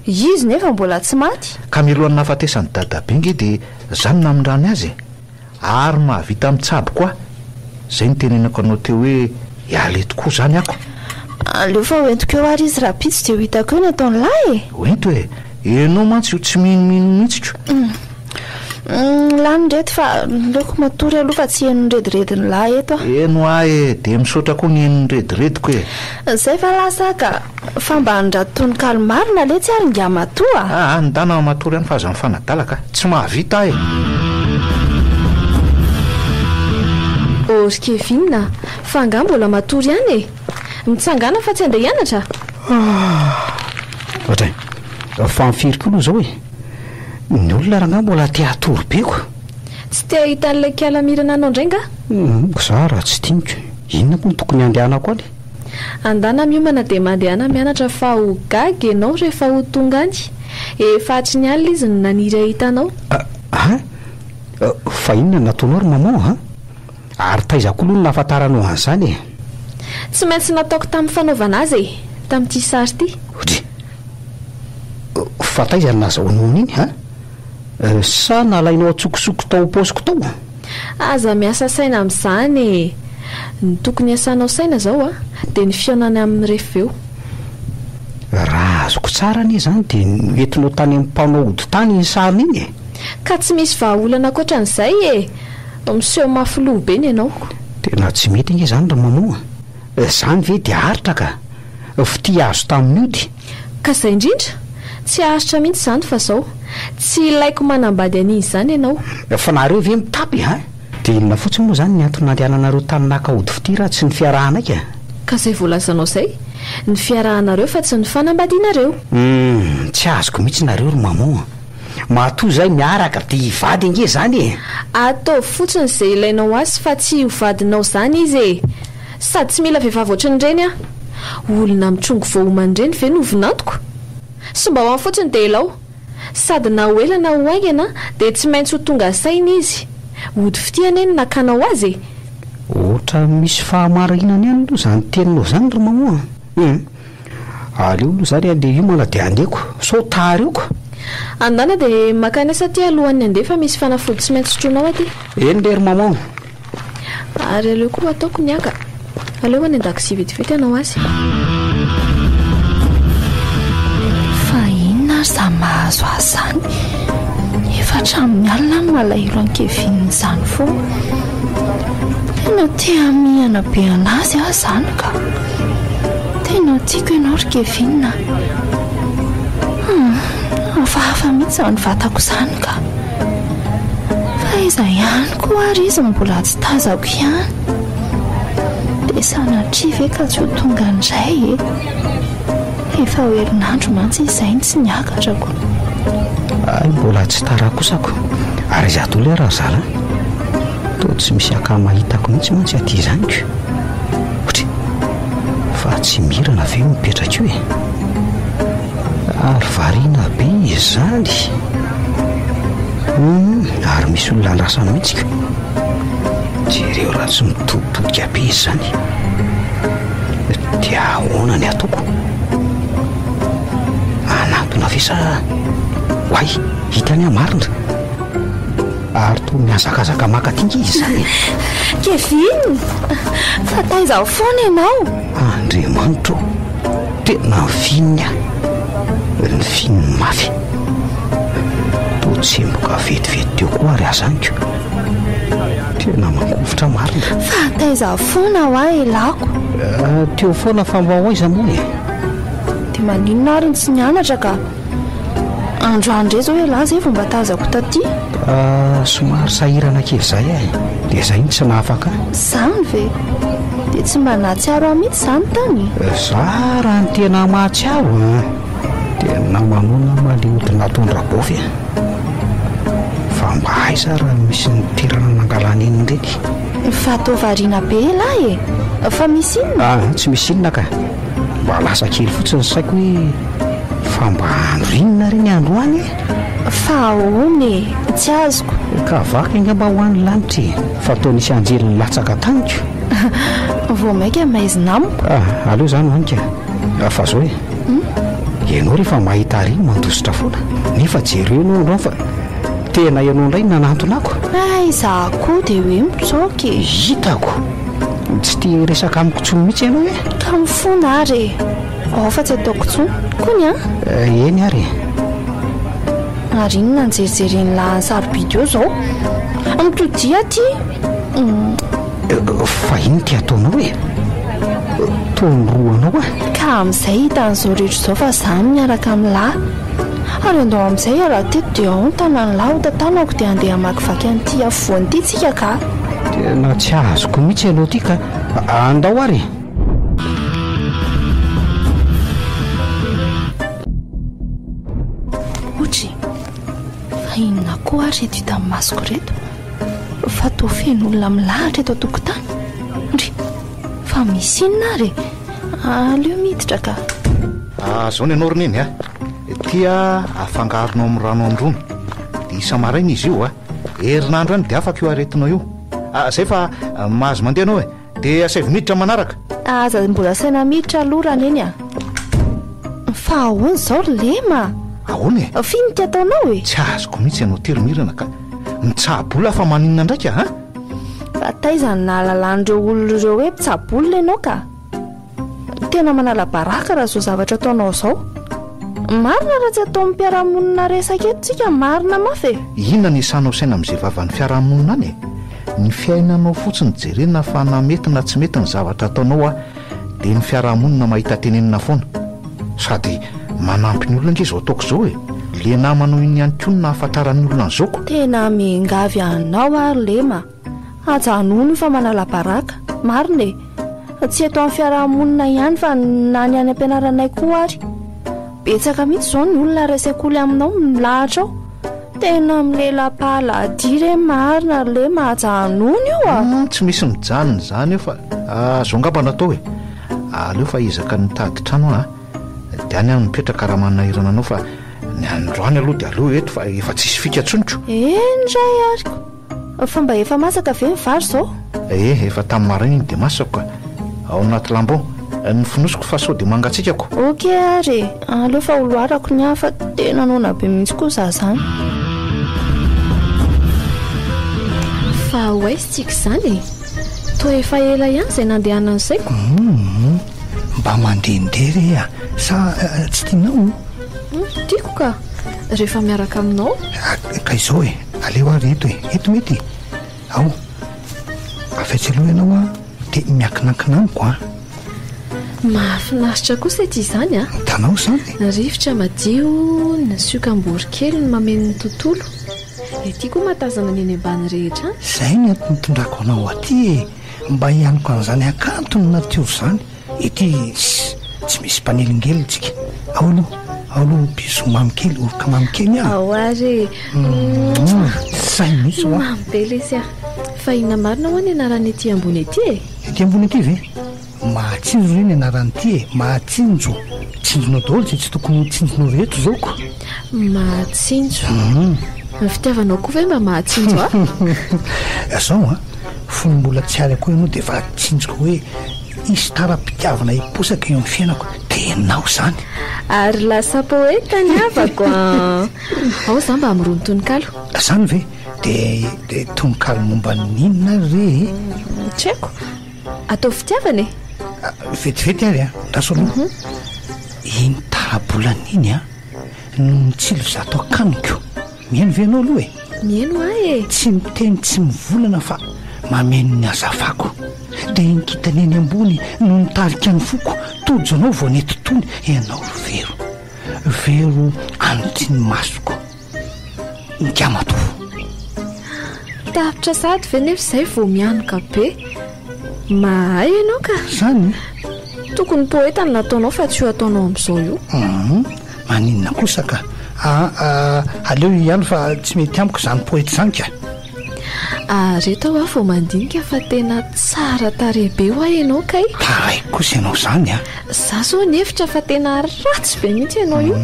Izy nefa mbola tsy maty. Ka mialohan'ny nahafatesan'i dadabe nge dia za no namindrany azy e! Ary mahavita mitsabo koa. Zay no tenenako anao teo hoe hiala eto koa zany ako. Aleo fa hoentiko eo ary izy rahampitso dia ho hitako eo ny ataon'lah e! Hoento e! Enao mantsy io tsy minomino mihitsy ko. Lany ireto fa aleoko matory aloha fa tsy heno ny rediredin'lah eto aho. Heno ahy e! Dia misaotra koa ny heno ny redirediko e! Zay fa lasa ka! Fa mba andrato tononkalo marina letsy ary ingahy matoa a! Aa ndana matory ihany fa aza mifanadala ka! Tsy mahavita aho e! Oh ry Kevin a! Fa angaha mbola matory ihany e? Mitsangàna fa tsy handeha hianatra? Ohatray, fa ny firy koa aloha izao e? Ny olona rangahy mbola te hatory be ko! Tsy te hahita an'ilay kiala mirana anao indray nga? Za raha tsy tianiko, inona moa no tokony handehanako any? Andana miomana dia mandehana mianatra fa ho gaga ianao rehefa ho tonga any. Efa hatry ny alina izy no naniry hahita anao. An? Fa inona no nataonao ry maman an? Ary taiza koa aloha no nahafantaranao an'izany e? Tsy maintsy nataoko tamin'ny fanaovana azy e! Tamin'ity sary ity. Dry. Fa taiza no nazahoanao an'iny an? Sa nalainao an-tsokosoko tao am-paosiko tao? Aza miasa saina amin'izany e! Ny tokony hiasanao saina izao a, dia ny fihaonana aminy rehefa eo. Raha azoko tsara anie izany dia noentinao tany amin'ny mpanao ody tany iny sariny iny e! Ka tsy misy vahaolana ankoatran'izay e! Miseho mafy loha be ny anao. Tena tsy mety ange izany ry Maman a! Izany ve dia aritra ka! Fitia azo tamin'ny ody. Ka izay indrindra! Tsy haharitra mihitsy izany fa zao. Tsy ilaiko manambady an'iny izany ianao. Fa nareo ve mitapy a? Dia inona fotsiny moa izany ny antony nandehananareo tany naka ody fitia raha tsy ny fiarahanay ka? Ka izay voalazanao izay, ny fiarahanareo fa tsy ny fanambadianareo. Humm, tsy azoko mihitsy nareo ry maman a! Matoa izay miaraka dia hivady ange izany e! Ataovy fotsiny izay ilainao azy fa tsy ho vadinao izany izy e! Sady tsy mila vehivavy ohatran'ireny aho. Olona mitrongy vao homana ireny ve no vinantoko? Sombao any fotsiny dia elao. Sady na ho ela na ho haingana dia tsy maintsy ho tonga saina izy. Ody fitia anie no nakanao azy e! Ohatran'ny misy fahamarinany ihany aloha izany teninao izany ry maman a! Hum. Aleo aloha izany andeha hiomana dia handeko sao tara eo ka! Andana dia mankanesa aty alohan'ny handeha fa misy fanafody tsy maintsy sotroinao aty. Eny re ry maman. Ary aleo koa ataoko ny haka. Aleo any an-dakozia vetivety hanao azy. Fa inona ary izany mahazo ahy izany? Efa hatramin'ny alina aho no malahelo an'i Kevin izany foana. Tena te hamihana be an'azy aho izany ka. Tena tiako ianao ry Kevin a. Hum, hafahafa mihitsy izany vatako izany ka. Fa aiza ihany koa ary izy no mbola tsy tazako ihany? Dia sanatria ve ka tsy ho tonga indray e? Efa ho herinandro mantsy izy izay no tsy niakatra ko. Hay mbola tsy tara kosa ko. Ary iza daholo ary ry zalahy? Toa tsy misy akama hitako mihitsy mantsy aty izany ko. Otry! Fa tsy mirana ve io mipetraka io e? Ary variana be izy izany. Hum, ary misy olona andrasany mihitsy ka. Jereo raha tsy mitoditodika be izy izany. Dia ahoana ny ataoko? Hanatona ve sa... Oay, hitany aho marina. Ary toa mihazakazaka maka aty nge izy izany e. Kevin! Fa taiza foana ianao? Andriamanitra ô! Tena nifininy aho. Nifininy mafy. Toa tsemboka vetivety teo koa ary aza amiko. Tena mangovitra marina. Fa taiza foana hoa elako? Teo foana fa mba ho aiza moa e? Dia maninona ary no tsy nianatra ka? Androany indray izao ialahy izay vao mba tazako taty. Somary sahirana kely izay aho e. Dia izay no tsy nahafaka ahy. Izany ve? Dia tsy mba nahatsiaro ahy mihitsy izany tany? Za raha ny tena mahatsiaro an! Tena manona ma le ody nataon-dRabôfy e! Fa mba aiza ary no misy ny toerana nangalana iny ireny? Fa toa variana be ialahy e! Fa misy inona? Ah, tsy misy inona ka! Mba lasa kely fotsiny ny saiko hoe fa mba andro inona re ny androany e? Fa ahoana e? Tsy azoko. Ka vaky angamba ho any lanitra e! Fa toa nisy anjely nilatsaka tamiko. Vao mainka maizina amiko. Ah, aleo izany ho any ka. Fa zao e. Ianao rehefa mahita ary mandositra foana. Nefa jereo ianao androany fa tena ianao indray no nanantona ako. Hay izaho koa dia hoe mitsoaka e. Hitako. Tsy te hiresaka amiko intsony mihitsy ianao e. Ka mifona ary e. Ao fa tsy ataoko intsony. Kony an! Eny ary e. Ary inona no jerijeren'lah sarobidy eo izao? Mitodia aty. Fa inona ity ataonao e? Toa norohanao aho. Ka amin'izay hitan'izao rehetra izao fa izaho no miaraka amin'lah. Ary andao amin'izay hiala teto dia ao ny tanan'lah ho tantanako dia handeha hamakivaky an'ity afovoany ity tsika ka. Tena tsy azoko mihitsy ianao ity ka. Andao ary e. Otry, fa inona koa ary ireto hitan'ny masoko ireto? Fa toa feno olona milahatra eto an-tokotany. Ndry, fa misy inona ary e? Aleo miditra ka. Ah, zao ny anao ry neny a. Ity a afangaronao amin'ny rano androny. Dia isa-maraina izy io a. Herinandro any dia afaka io aretinao io. Ah, zay fa mahazo mandeha anao e. Dia asaivo miditra manaraka. Aza mbola asaina miditra aloha Raneny a. Fa ahoana izao ry Lema a? Ahoana e? F'inona ity ataonao e? Tsy azoko mihitsy ianao telo mirana ka. Mitsabo olona fa maninona ndraika a? Fa taiza no nahalalan'ireo olona ireo hoe mpitsabo olona ianao ka? Tena manala baraka raha izao zavatra ataonao izao. Marina raha tsy ataon'ny mpiara-monina resaka eto tsika, marina mafy e! Inona no iasanao saina amin'izay vavan'ny fiarahamonina any e? Ny fiainanao fotsiny jerena fa na mety na tsy mety ny zavatra ataonao a dia ny fiarahamonina mahita tenenina foana. Sady manampy ny olona ange izao ataoko izao e! Le namanao iny ihany koa no nahafantaran'ny olona an'izao ko! Tena miangavy anao aho ry Lema a! Ajanony io fa manala baraka. Marina e! Tsy eto amin'ny fiaraha-monina ihany fa na ny any am-pianaranay koa ary. Betsaka mihitsy izao ny olona iray sekoly aminao milahatra ao. Tena milela-paladia re marina ry Lema, ajanony io a! Hum, tsy misy mijanona izany eo fa zao angamba no atao e! Aleo fa hiezaka ny mitady trano aho a! Dia any aho no mipetraka raha manahirana anao fa ny androany aloha dia aleo eto fa efa tsisy fika intsony ko! Eny ray ary ko! Fa mba efa masaka ve ny vary izao? Ee, efa tamin'ny maraina iny dia masaka ka. Ao anaty lamba ao. Ny fonosiko fa sao dia mangatsiaka ko. Ok ary e! Aleo fa holoarako ny ahy fa tena noana be mihitsy koa za zany. Fa ho aiza tsika izany e? Toa efa ela ihany izay nandehanan'ny saiko. Humm, mba mandehandeha re a! Sa tsy tianao? Humm, tiako ka! Rehefa miaraka aminao. Ka izao e! Aleo ary eto e! Eto mety e! Ao! Avy atsy aloha ianao an, dia miankinankina amiko an! Mahafinaritra kosa ity izany an! Hitanao izany e! Ny rivotra madio, ny siokam-boronkely no mameno ny tontolo. Ety koa mahatazana ny eny ambany rehetra any. Izay ny antony nitondrako anao aty e! Mba hianoka an'izany hakanton'ny natiora izany. Ety tsy misy mpanelingelina tsika. Ao aloha, ao aloha bisous mamy kely, oroka mamy kely an. Ao ary e. Zay mihitsy hoa. Mamy be lesy a. Fa inona marina hoa ny anarany ety ambony ety e? Ety ambony ety ve? Mahatsinjo re ny anaran'ity e, Mahatsinjo. Tsinjonao daholo izay tsy tokony ho tsinjonao rehetra izao ko. Mahatsinjo. Ny fitiavanao koa ve mba mahatsinjo ahy? Izao an, fony mbola tsy ary akory ianao dia efa tsinjoko hoe Hisy tara-pitiavana hiposaka eo amin'ny fiainako, dia ianao izany. Ary lasa poeta ny havako an! Ao za mba hamoron tononkalo. Izany ve? Dia dia tononkalo momba ny inona ary re e? Tsy haiko. Ataovy fitiavana e! Vetivety ary an! Andraso aloha. Iny tara-bolana iny an, no mitsilo izato akaniko. Mihaino ve ianao aloha e? Mihaino ahy e! Tsy miteny tsy mivolana fa mameno ny hazavako. Dia iny kintana eny ambony no nitarika ny foko, tojo anao vao nety tony, ianao ry Vero. Vero an'ity ny masoko. Ingamatoa. Tapitra sahady ve nefa izay vao mianoka be? Mahay ianao ka! Izany? Tokony poeta no nataonao fa tsy io ataonao amin'izao io. Hum, maninona kosa ka. Ah, aleo io ihany fa tsy mety amiko izany poeta izany ka. Areto aho vao mandinika fa tena tsara tarehy be hoa ianao kay. Taraiky kosa ianao izany a. Za zao nihevitra fa tena ratsy be mihitsy ianao io.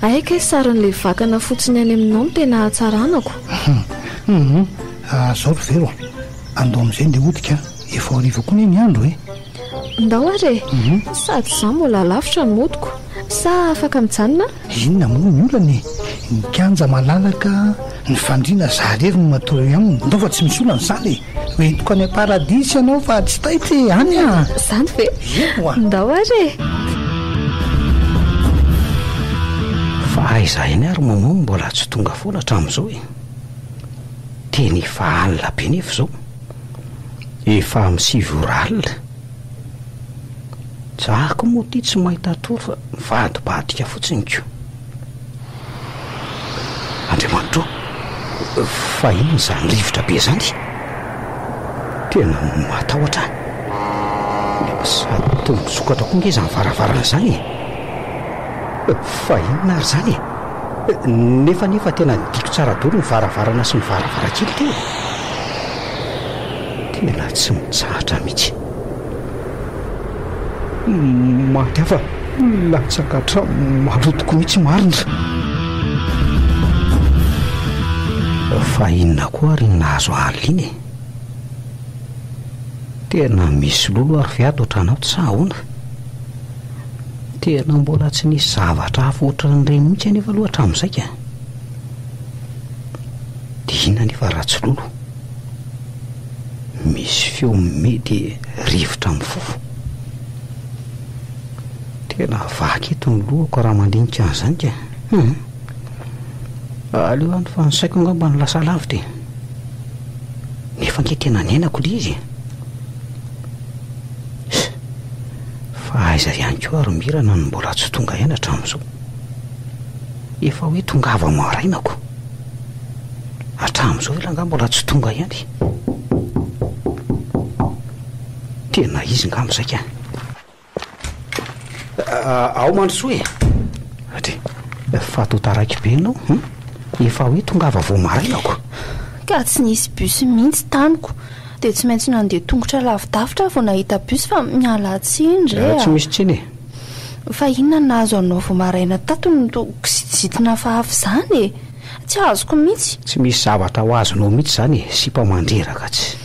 Hay kay sarin'ilay vakana fotsiny any aminao no tena hatsaranako. Hum, zao ry Vero a. Andao amin'izay ndeha hody ka, efa ho hariva koa anie ny andro e! Ndao ary e! Sady izaho mbola lavitra ny modiko. Sa afaka mijanona aho? Inona moa ny olana e? Ny kianja malalaka, ny fandriana za irery no matory eo aminy. Ndao fa tsy misy olana izany e! Ho entiko any am-paradisa ianao fa tsy taitra e! Any an! Izany ve? Ewa! Ndao ary e! Fa aiza ihany ary maman no mbola tsy tonga foana hatramin'izao e? Tena efa alina be nefa izao. Efa amin'ny 9 ora alina. Za koa moa ity tsy mahita tory fa mivadibadika fotsiny ko. Andriamanitra ô, fa inona izany rivotra be izany? Tena matahotra aho. Sady toa misokatra koa nge izany varavarana izany e. Fa inona ary izany e? Nefa anefa tena nidiko tsara daholo ny varavarana sy ny varavarankely teo e! Tena tsy mitsahatra mihitsy. Maty aho fa latsaka hatramin'ny malotoko mihitsy marina. Fa inona koa ary iny nahazo ahy iny e? Tena misy lolo ary ve ato an-trano ato sa ahoana? Tena mbola tsy nisy zavatra hafa ohatran'ireny mihitsy anefa aloha hatramin'izay ka. Dia inona anefa raha tsy lolo? Misy feo mety rivotra mifofo. Tena vaky eto ny lohako raha mandinika an'izany ka. Hum. Aleo any fa ny saiko angamba no lasa lavitra e. Nefa ange tena niainako ilay izy e. Fa aiza ihany koa ary Mirana no mbola tsy tonga ihany hatramin'izao. Efa hoe tongava maraina ko. Hatramin'izao ela angaha mbola tsy tonga ihany. Tena izy angamba izay ka. Ao Mandrosoa e! Dry, fa toa taraiky be ianao hum? Efa hoe tongava vao maraina ko! Ka tsy nisy bus mihitsy taniko, dia tsy maintsy nandeha tongotra lavidavitra aho vao nahita bus fa miala tsiny re a! Tsy misy tsiny e! Fa inona no nahazo anao vao maraina tato no toa kizitina hafahafa izany e? Tsy azoko mihitsy! Tsy misy zavatra ho azonao mihitsy izany e, sipa mandreraka tsy.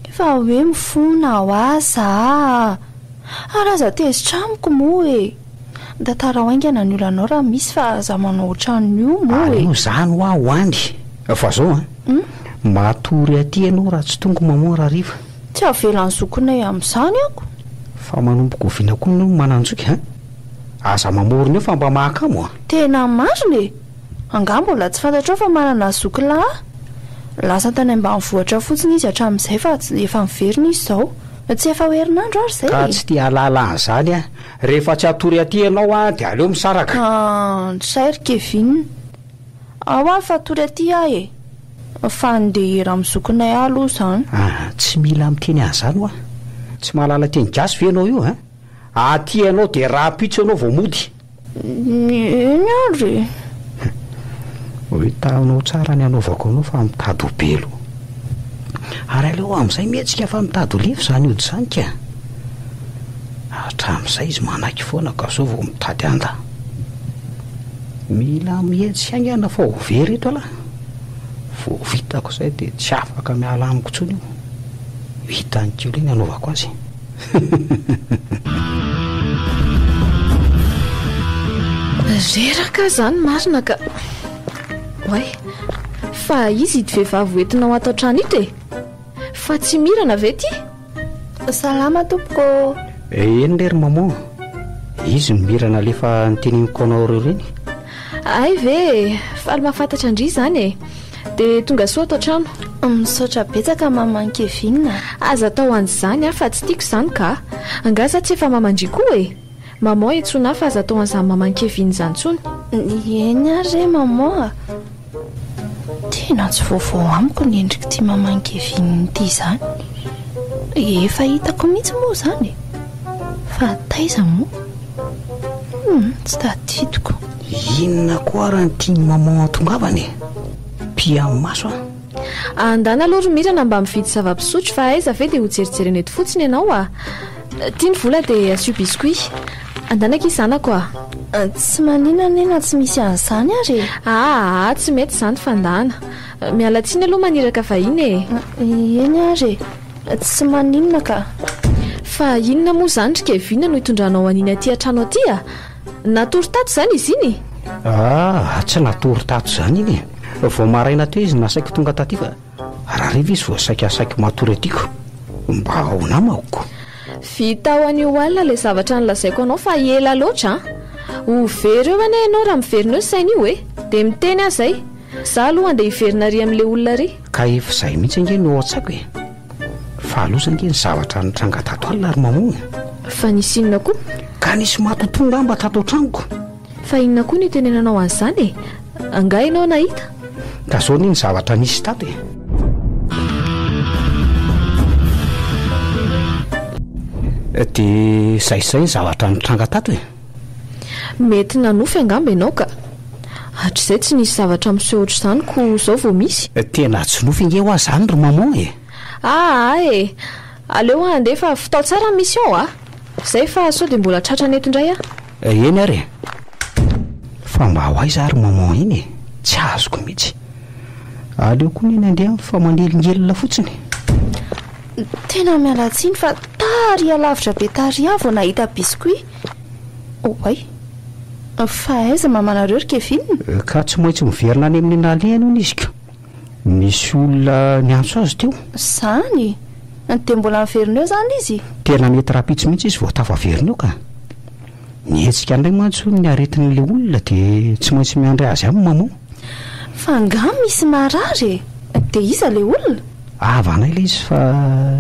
Efa hoe mifona ho aza a! Ary aza tezitra amiko moa e! Tantarao haingana ny olanao raha misy fa aza manao otran'io moa e! Aleo izany hoa ho any! Fa zao an! Matory aty ianao raha tsy tonga maman rahariva. Tsy avelan'ny zokinay amin'izany ako! Fa manomboka oviana koa ianao no manan-joky an? Aza mamorona eo fa mba mahakamo an! Tena marina e! Angaha mbola tsy fantatrao fa manana zoky lahy aho? Lasa tany ambanivohitra fotsiny izy hatramin'izay fa efa miverina izy izao. Tsy efa ho herinandro ary izay Ka e! tsy te hahalala an'izany aho. Rehefa tsy hatory aty ianao an, dia aleo misaraka. Andray ry Kevin. Ao ary fa hatory aty aho e! Fa handeha hira amin'ny zokinay aho aloha izany. Ah, tsy mila miteny an'izany hoa. Tsy mahalala teny gasy ve ianao io an? Aty ianao dia rahampitso ianao vao mody. Eny ary e! Ho hitanao tsara ny hanaovako anao fa mitady ho be loha. Ary aleo amin'izay mihetsika fa mitady ho lefy izany ody izany ka. Hatramin'izay izy manaiky foana ka izao vao mitady handa. Mila mihetsika haingana fa ho very eto ialahy. Vao vitako izay dia tsy afaka miala amiko intsony io. Ho hitan'i Kely eo ny hanaovako azy. Reraka aho izany marina ka. Oay, fa iza ito vehivavy hoentinao ato an-trano ito e? Fa tsy Mirana ve ity? Salama tompoko ô! Eny re ry maman, izy no Mirana alefa niteneniko anao ireo ireny. Hay ve e! Faly mahafantatra an-dry izany e! Dia tonga soa ato an-trano. Misaotra betsaka maman Kevin a! Aza atao an'izany aho fa tsy tiako izany ka! Angaha za tsy efa maman-dry koa e! Maman iantsoana ahy fa aza atao an'izany maman Kevin izany intsony. Eny ary re maman a! Tena tsy vaovao amiko ny endrik'ity maman Kevin ity izany. Efa hitako mihitsy moa izany e! Fa taiza moa? Hum, tsy tadidiko. Inona koa ary ny tian'i maman hatongavana e? Mpihaino maso an! Andana aloha ry Mirana mba mividy zava-pisotro fa aiza ve dia ho jerijerena eto fotsiny ianao a! Ty ny vola dia asio biscuit. Andana akia zanako a! Tsy maninona anie na tsy misy an'izany ary e! Aa, tsy mety izany fa ndana. Miala tsiny aloha maniraka vahiny e! Eny ary e! Tsy maninona ka! Fa inona moa izany ry Kevin no itondranao an'iny aty an-trano aty a? Natory tato izany izy iny? Ah, tsy natory tato izany iny e! Vao maraina teo izy nasaiko tonga taty fa rahariva izy vao saika asaiko matory aty ko! Mba ao namako ko! Vita ho anio alina ilay zavatra nolazaiko anao fa ela loatra an! Ho very eo anie ianao raha miverina eo saina io e! Dia miteny aho izay! Za aloha andeha hiverina ary amin'ilay olona ary. Ka efa izay mihitsy ange no ao an-tsaiko e! Fa loza ange ny zavatra nitranga tato alina ry maman e! Fa nisy inona koa? Ka nisy matotoa angamba tato an-tranoko. Fa inona koa no itenenanao an'izany e? Angaha ianao nahita? Ka zao anie ny zavatra nisy tato e! Dia izay izay ny zavatra nitranga tato e! Mety nanofy angamba ianao ka. Hatrizay tsy nisy zavatra miseho ohatr'izany ko zao vao misy. Tena tsy nofy ange hoa zany ry maman e! Aa e! Aleo aho handeha fa vitao tsara ny mission a! Zay fa sao dia mbola tratrany eto indray aho. Eny ary e. Fa mba ho aiza ary maman iny e? Tsy azoko mihitsy. Aleo koa neny andeha fa manelingelina fotsiny. Tena miala tsiny fa tary alavitra be tary aho vao nahita biscuit. Oay. Fa aiza mamanareo ry Kevin? Ka tsy maintsy miverina any amin'ny nalehany hono izy ko. Nisy olona niantso azy teo. Zany? Dia mbola miverina eo zany izy? Tena mety rahampitso mihitsy izy vao tafaverina eo ka. Nihetsika indray mantsy hono ny aretin'ilay olona dia tsy maintsy miandry azy any maman. Fa angaha misy marary e? Dia iza ilay olona? Havanay ilay izy fa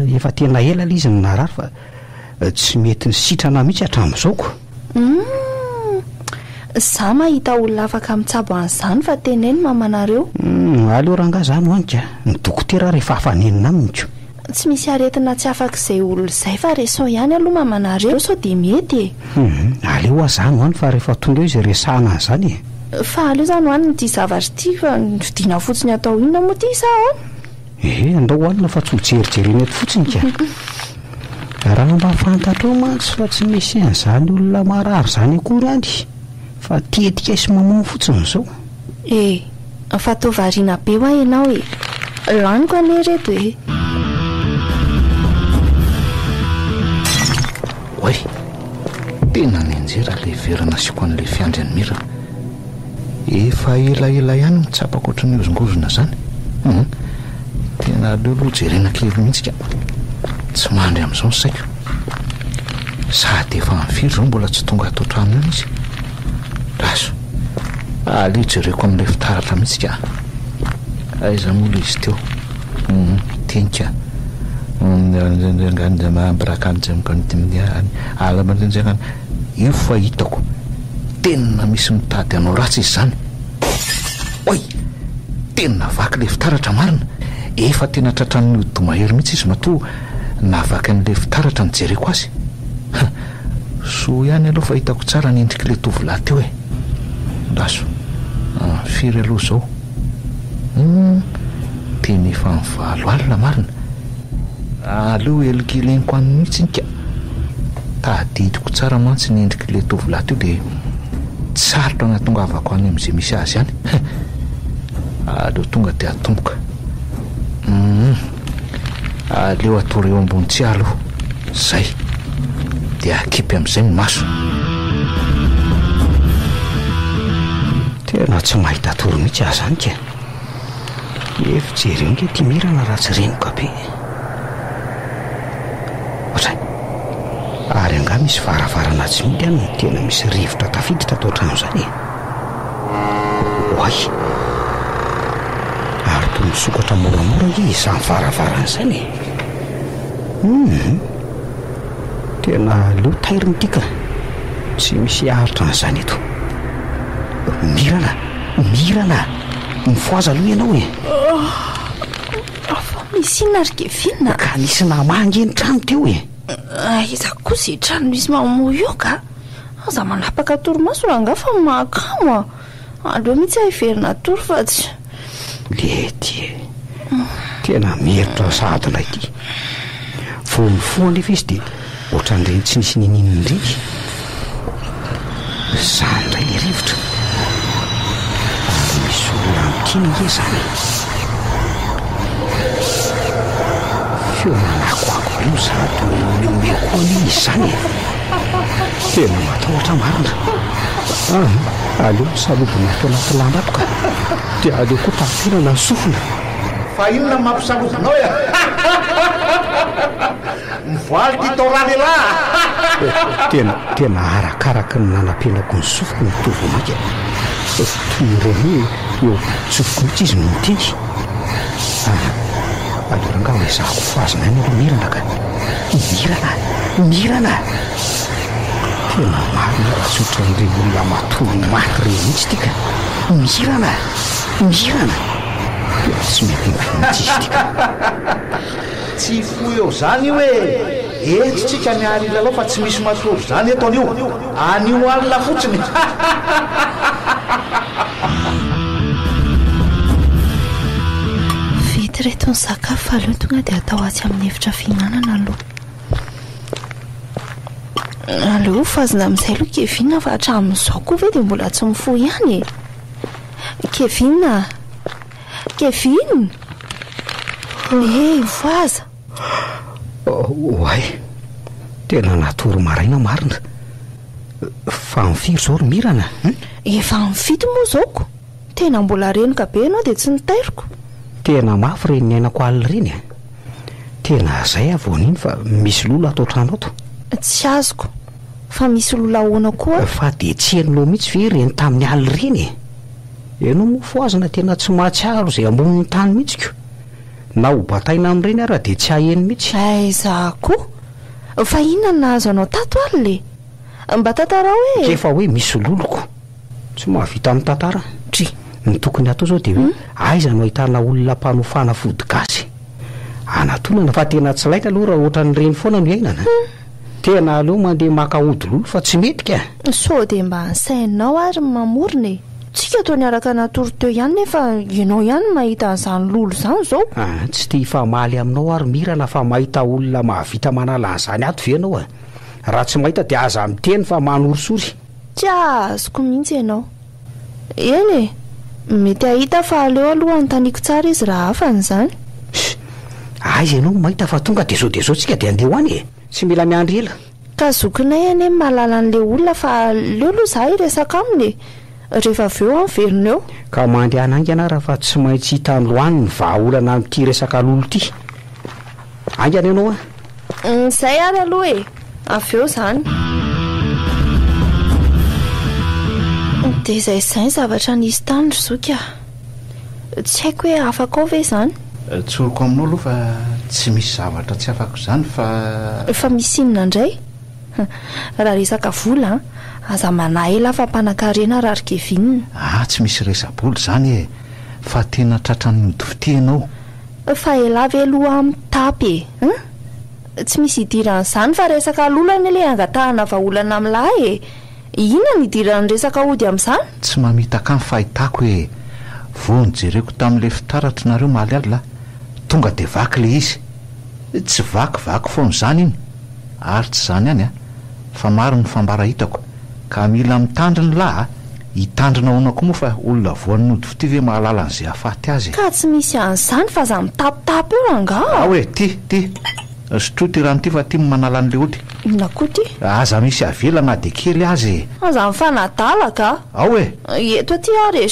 efa tena ela ilay izy no narary fa tsy mety nisitrana mihitsy hatramin'izao ko. Humm! Za mahita olona afaka mitsabo an'izany fa teneno mamanareo. Humm! Aleo rangahy za no any ka! Ny dokotera ary efa afa-nenina aminy ko! Tsy misy aretina tsy afak'izay olona izay fa resao ihany aloha mamanareo sao dia mety e! Humm! Aleo hoa za no any fa rehefa tonga eo izy resahana an'izany e! Fa aleo za no any ity zavatra ity fa vidiana fotsiny atao inona moa ity sa ahoana? Ehe, andao hohanina fa tsy ho jerijerena eto fotsiny ka. Raha mba fantatrao mantsy fa tsy misy an'izany olona marary izany akory any fa tetika sy mamono fotsiny izao. E, fa toa variana be hoa ianao e. Laniko anie ireto e. Oay! Tena nianjera ilay vera nasiako an'ilay fiandry an'i Mirana. Efa elaela ihany no tsapako ohatran'ny mihozongozona izany. Hum. Tena aleo aloha jerena kely mihitsy ka. Tsy mandry amin'izao ny saiko. Sady efa amin'ny firy izao mbola tsy tonga ato an-trano ihany izy. Raso. Aleo jereko amin'ilay fitaratra mihitsy ka. Aiza moa ilay izy teo? Hum, teny ka. Io fa hitako. Tena misy mitady hanao ratsy izy izany. Oay! Tena vaky ilay fitaratra marina. Efa tena tratran'ny hodi-doha-mahery mihitsy izy matoa nahavaky an'ilay fitaratra nijereko azy. Ha! Soa ihany aloha fa hitako tsara ny endrik'ilay tovolahy teo e. Andraso. Firy aloha izao? Hum! Tena efa amin'ny valo alina marina. Aleo helinkeleniko any mihitsy iny ka. Tadidiko tsara mantsy ny endrik'ilay tovolahy teo dia tsy sarotra ny hahatongavako any amin'izay misy azy any. Aleo tonga dia atomboka. Hum. Aleo atory eo ambony tsihy aloha. Zay. Dia akipy amin'izay ny maso. Tena tsy mahita tory mihitsy aho zany ka. Efa jereo ange ity mirana raha tsy renoka be. Ohatray. Ary angaha misy varavarana tsy mihidy any no tena misy rivotra tafiditra ato an-trano izany e? Oay! Ary toa misokatra moramora ange izany varavarana izany e! Hum! Tena aleo tairina ity ka! Tsy misy haharitra an'izany eto. Mirana! Mirana! Mifohaza aloha ianao e! Fa misy inona ry Kevin a? Ka nisy namaha ange ny trano teo e! Aiza kosa io trano misy mamoha io ka! Aza manapaka torimaso rangahy fa mahakamo a! Aleo mihitsy aho hiverina hatory fa tsy. Lety e! Tena mierotra sahady indray ity. Vao mifoha anefa izy dia ohatran'ireny tsy nisy niniana ireny. Izany indray ilay rivotra. Ary misy olona miteny ange izany e. Feo manakoako be no sady mihomehomehy koa anie izy izany e. Tena matahotra aho marina. Ah, aleo misalobona ato anaty lamba ato ka. Dia aleo koa tapenana ny sofina. Fa inona no mampisalobona ao e? Mivoaly ity tao ralehilahy a! Tena, tena arakaraky ny nanapenako ny sofiko no toa vao mainka toy ireny hoe eo an-tsofiko mihitsy izy no miteny. Ah, aleo rangahy ho ezahako fohazina ihany aloha Mirana ka. Mirana! Mirana! Tena marina raha tsy ohatran'ireny olona matory maty ireny mihitsy ity ka. Mirana! Mirana! Tena tsy mety mihitsy izy ity ka. Tsy fohy eo zany io e! Eto tsika miary hilalao fa tsy misy matory zany eto anio! Anio alina fotsiny! Vita ireto ny sakafo fa aleo tonga dia atao atsy amin'ny efitra fihinanana aloha. Aleo hofazina amin'izay aloha Kevin fa hatramin'izao koa ve dia mbola tsy mifoha ihany e? Kevin a! Kevin! Eh, mifohaza! Oay, tena natory maraina marina. Fa amin'ny firy izao ry Mirana an? Efa amin'ny fito moa izao ko! Tena mbola renoka be ianao dia tsy notairiko. Tena mafy ireny niainako alina ireny a! Tena zay aho vao nino fa misy lolo ato an-trano ato. Tsy azoko. Fa misy lolo ahoana koa? Fa dia tsy henonao mihitsy ve ireny tamin'ny alina ireny e? Ianao moa fohazina tena tsy mahatsiaro izay ambonin'ny tany mihitsy ko! Na ho bataina amin'ireny ara dia tsy haheno mihitsy. Aiza koa? Fa inona no nahazo anao tato alina e? Mba tantarao e! K'efa hoe misy loloko. Tsy mahavita mitantara. Dry. Ny tokony hatao zao dia hoe aiza no ahitana olona mpanao fanafody gasy? Anatonana fa tena tsy laitra aloha raha ohatran'ireny foana no iainana. Tena aleo mandeha maka ody lolo fa tsy mety ka! Sao dia mba ny sainao ary ny mamorona e! Tsika toa niaraka natory teo ihany nefa ianao ihany no mahita an'izany lolo izany izao. Ah, tsy te hifamaly aminao aho ry Mirana fa mahita olona mahavita manala an'izany ato ve ianao e? Raha tsy mahita dia aza miteny fa manorisory. Tsy azoko mihitsy ianao. Eny e! Mety hahita fa aleo aloha anontaniako tsara izy raha hafany izany. Ssy! Aiza ianao no mahita fa tonga dia zao dia zao tsika dia andeha ho any e! Tsy mila miandry ela. Ka zokinay anie ny mahalala an'ilay olona fa aleo aloha za hiresaka aminy e! Rehefa avy eo aho miverina eo. Ka mandehana haingana ara fa tsy maintsy hita androany ny vahaolana amin'ity resaka lolo ity. Haingana ianao an! Izay ary aloha e! Avy eo izany. Dia izay izay ny zavatra nisy tany ry zoky a! Tsy haiko hoe afaka ao ve izany? Tsoriko aminao aloha fa tsy misy zavatra tsy afako izany fa. Fa misy inona indray? Raha resaka vola an! Aza manahy elah fa mpanankarena raha ry Kevin. Ah tsy misy resa-bola izany e! Fa tena tratran'ny ody fitia ianao. Fa elah ve aloha mitapy e! Hein? Tsy misy idiran'izany fa resaka lolo anie le angatahana vahaolana amin'lah e! Inona no idiran'ny resaka ody amin'izany? Tsy mamitaka ny fahitako e! Vao nojereko tamin'ilay fitaratra nareo omaly alina, tonga dia vaky ilay izy. Tsy vaky vaky foana izany iny, ary tsy izany ihany a, fa maro ny fambara hitako, ka mila mitandrina lah a! Hitandrina ahoana koa moa fa olona voan'ny ody fitia ve mahalala an'izay hahafaty azy e! Ka tsy misy an'izany fa aza mitapitapy eo angaha! Ao e! Ty! Ty! Sotroy ty rano ty fa ty no manala an'ilay ody. Inona koa ty? Aza misy avela na dia kely aza e! Aza mifanadala ka! Ao e! Eto aty ary e!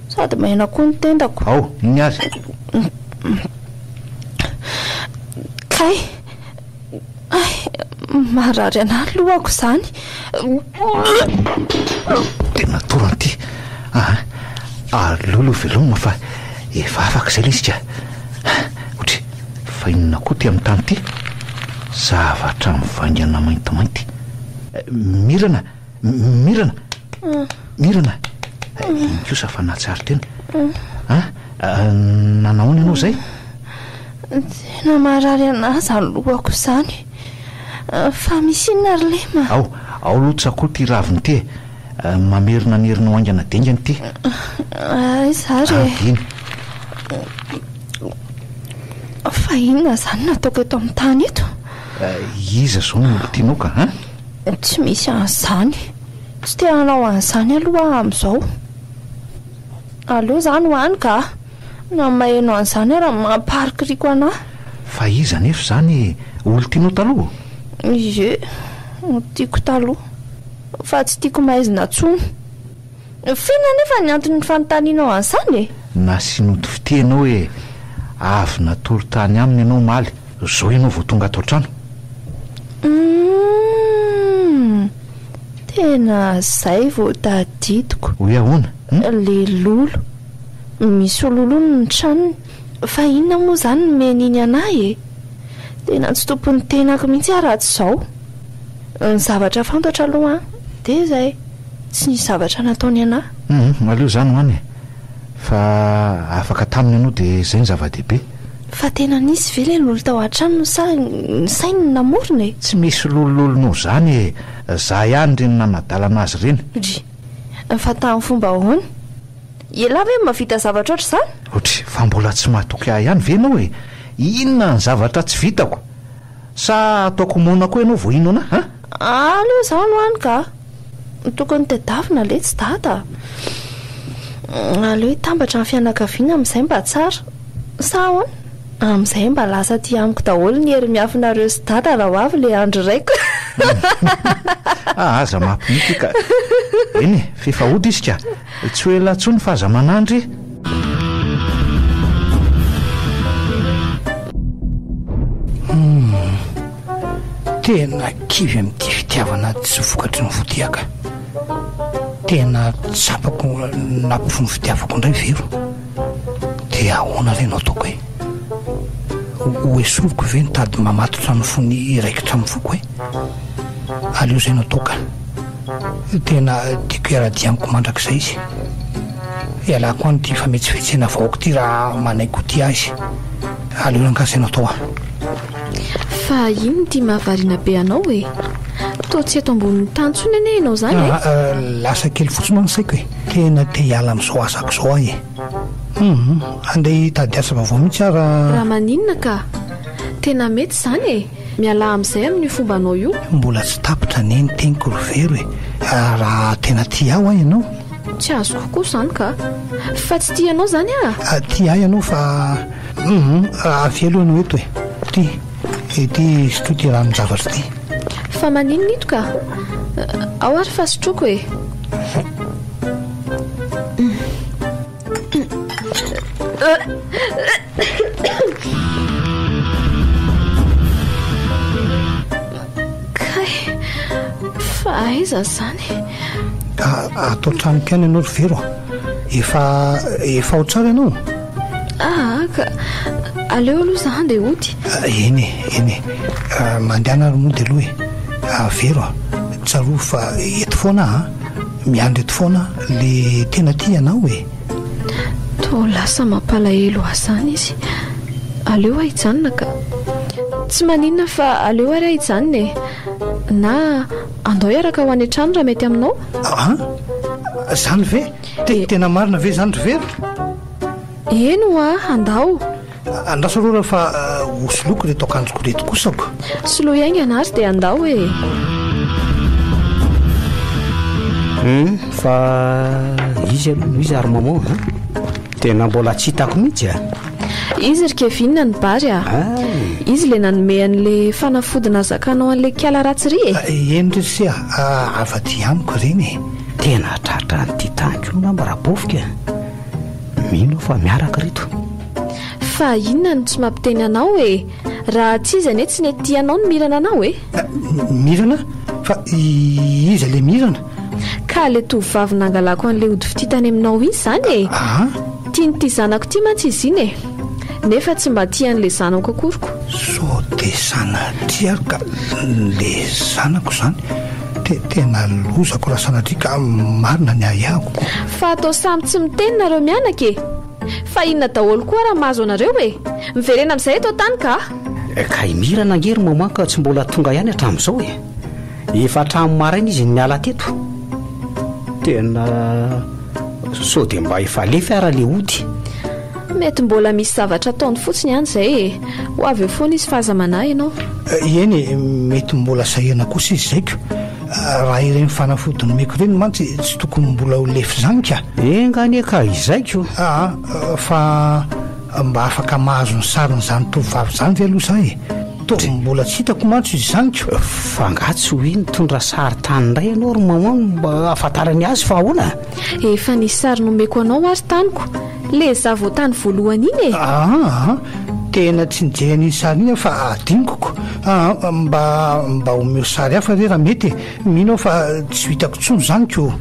Sady maina koa ny tendako. Ao, iny ary. Kay! Hay! Marary anà ny lohako izany. Tena torana ity. Aa! Aleo aloha velomina fa efa afaka izay ilay izy ka. Otry, fa inona koa ity amin'ny tany ity? Zavatra mivaingana maintimainty. Mirana! Mirana! Mirana! Iny kosa fa nahatsiaro tena. An! Nanahoana ianao izay? Tena marary an'ahy izany lohako izany. Fa misy inona ry Lema? Ao, ao aloha tsakoa ity ravina ity e. Mamerina ny herinao haingana dia haingana ity. Aiza ary e? Iny. Fa inona izany no ataoko eto amin'ny tany eto? Iza izao no olon-tianao ka, an? Tsy misy an'izany. Tsy te hanao an'izany aloha aho amin'izao. Aleo izany ho any ka. Na ny maheno an'izany ara mamparikoriko an'ahy. Fa iza anefa izany olon-tianao taloha? Ie, tiako taloha. Fa tsy tiako maizina intsony. F'inona anefa ny anton'ny fanontanianao an'izany e? Nasian'ody fitia ianao hoe avy natory tany aminy ianao omaly, izao ianao vao tonga ato an-trano. Humm! Tena izay vao tadidiko. Hoe ahoana? Hum? Le lolo. Misy lolo hono ny tranony. Fa inona moa izany nomeny iny an'ahy e? Tena tsy tompon'ny tenako mihitsy aho raha tsy izao. Ny zavatra fantatra aloha an, dia izay. Tsy nisy zavatra nataony an'ahy. Humm, aleo izany ho any e. Fa afaka taminy ianao dia izay no zava-dehibe. Fa tena nisy ve ilay lolo tao an-tranony sa ny sainy no namorona e? Tsy misy lolololonao izany e! Za ihany ireny nanadalana azy ireny. Dry, fa tamin'ny fomba ahoana? Ialahy ve no mahavita zavatra ohatr'izany? Dry, fa mbola tsy matoky ahy ihany ve ianao e? Inona ny zavatra tsy vitako? Sa ataoko moana koa ianao vao hino anah an? Aleo izaho aloha any ka. Tokony tedavina letsy dada a. Aleo hitambatra ny fianakaviana amin'izay mba tsara. Sa ahoana? Amin'izay mba lasa aty amiko daholo ny hery miafinareo sy dada raha ho avy ilay andro raiko. Ah, aza mampinoky ka. Eny e, f'efa hody izy ka. Tsy ho ela intsony fa aza manandry e. Humm. Tena kivy amin'ity fitiavana tsy vokatry ny vodiaka. Tena tsapako nampifono fitiavako indray Vero. Dia ahoana re no ataoko e? Ho esoriko ve ny tady mamatotra ny fony hiraikitra amin'ny foko e? Aleo izay no atao ka. Tena tiako hiara-dia amiko mandrakizay izy. Ialako any ity fametsifetsena vahoaka ity raha manaiky ho tia azy. Aleo rangahy izay no atao a. Fa inona ity mahavariana be anao e? Toa tsy eto ambonin'ny tany intsony anie ianao izany e? Ah, lasa kely fotsiny moa ny saiko e. Tena te hiala amin'izao asako izao aho e. Hum, andeha hitady asa vaovao mihitsy aho raha. Raha maninona ka? Tena mety izany e! Mialà amin'izay amin'io fombanao io. Mbola tsy tapitra anie ny teniko ry Vero e. Raha tena tia ahy ianao. Tsy azoko koa izany ka. Fa tsy tia anao izany aho? Tia ahy ianao fa. Hum, avia aloha ianao eto e. Ity, ity sotroy ity ranon-javatra ity. Fa maninona ito ka? Ao ary fa sotroiko e. Kay, fa aiza izany? Ato an-tranoko ihany ianao ry Vero a. Efa, efa ao tsara ianao? Aa ka, aleo aloha za handeha hody. Eny e, eny e. Mandehana ary mody aloha e. Vero a, tsarovy fa eto foana aho an. Miandry eto foana aho, le tena tia anao e. Toa lasa mampalahelo ahy izany izy. Aleo aho hijanona ka. Tsy maninona fa aleo ary aho hijanona e. Na andao hiaraka ho any an-trano raha mety aminao. An? Izany ve? Tena marina ve izany ry Vero? Eny hoa, andao. Andraso aloha fa hosoloiko ireto akanjoko ireto kosa ko. Soloy haingana ary dia andao e. Hum, fa izy aloha no iza ry maman a? Tena mbola tsy hitako mihitsy a. Izy ry Kevin ny Bary a. Izy le nanome an'le fanafody nahazakanao an'le kiala ratsy ry e. Eny ry se a, avy aty amiko ireny e. Tena tratran'ity tany koa angamba Rabofika a. Mino aho fa miaraka ireto. Fa inona no tsy mampiteny anao e? Raha tsy izy anie tsy nety tia anao ny mirana anao e! Mirana? Fa iza le mirana? Ka le tovovavy nangalako an'le ody fitia tany aminao iny izany e! Aa! Tian'ity zanako ity mantsy izy iny e! Nefa tsy mba tia an'le zanako akory ko. Sao dia sanatria ary ka le zanako izany? Tena lozako raha sanatria ka marina ny ahiahiko ko. Fa atao samy tsy miteny nareo mianaka e! Fa inona daholo koa raha mahazo anareo e! Miverena amin'izay eto an-tany ka! Ka i Mirana ange ry maman ka tsy mbola tonga ihany hatramin'izao e! Efa hatramin'ny maraina izy no niala teto. Tena sao dia mba efa lefy ara le ody. Mety mbola misy zavatra ataony fotsiny any izay e! Ho avy eo foana izy fa aza manahy ianao. Eny e, mety mbola sahirana kosa izy izay ko. Raha ireny fanafody nomeko ireny mantsy tsy tokony mbola ho lefy izany ka. Enga anie ka izay ko. Aa, fa mba afaka mahazo ny sarin'izany tovovavy izany ve aloha za e? Toa mbola tsy hitako mantsy izy izany ko. Fa angaha tsy hoe nitondra sary tany indray ianao ry maman mba hahafantarany azy fa ahoana? Efa nisy sary nomeko anao ary taniko. Le za vao tany voalohany iny e! Aa, tena tsy nijery an'iny sary iny aho fa adinoko. Aa, mba mba omeo sary hafa re raha mety e! Mino aho fa tsy ho hitako intsony izany ko!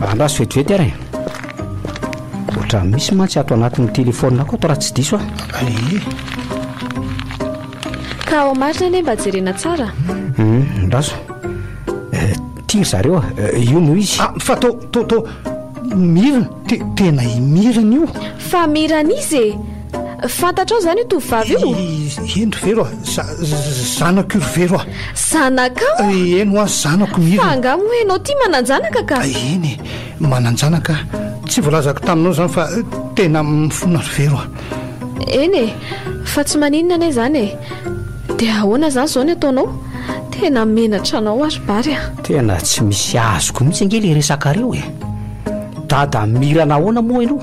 Andraso vetivety ary e! Ohatran'ny misy mantsy ato anatin'ny telefaonina-ko ato raha tsy diso aho. Ee. Ka ao marina anie mba jerena tsara. Hum, andraso. Ty ry zareo a, io no izy. Ah, fa to to to Mirana, te tena i Mirana io. Fa Mirana iza e? Fantatrao izany io tovovavy io? Eny ry Vero a, za zanako io ry Vero a. Zanakao? Eny hoa zanako Mirana. Fa angaha moa ianao ity manan-janaka ka? Eny e, manan-janaka aho. Tsy voalazako taminao izany fa tena mifona ry Vero a. Eny e, fa tsy maninona anie izany e. Dia ahoana izany izao ny ataonao? Tena menatra anao aho ry Bary a! Tena tsy misy azoko mihitsy ange le resakareo e! Dada Mirana ahoana moa ianao?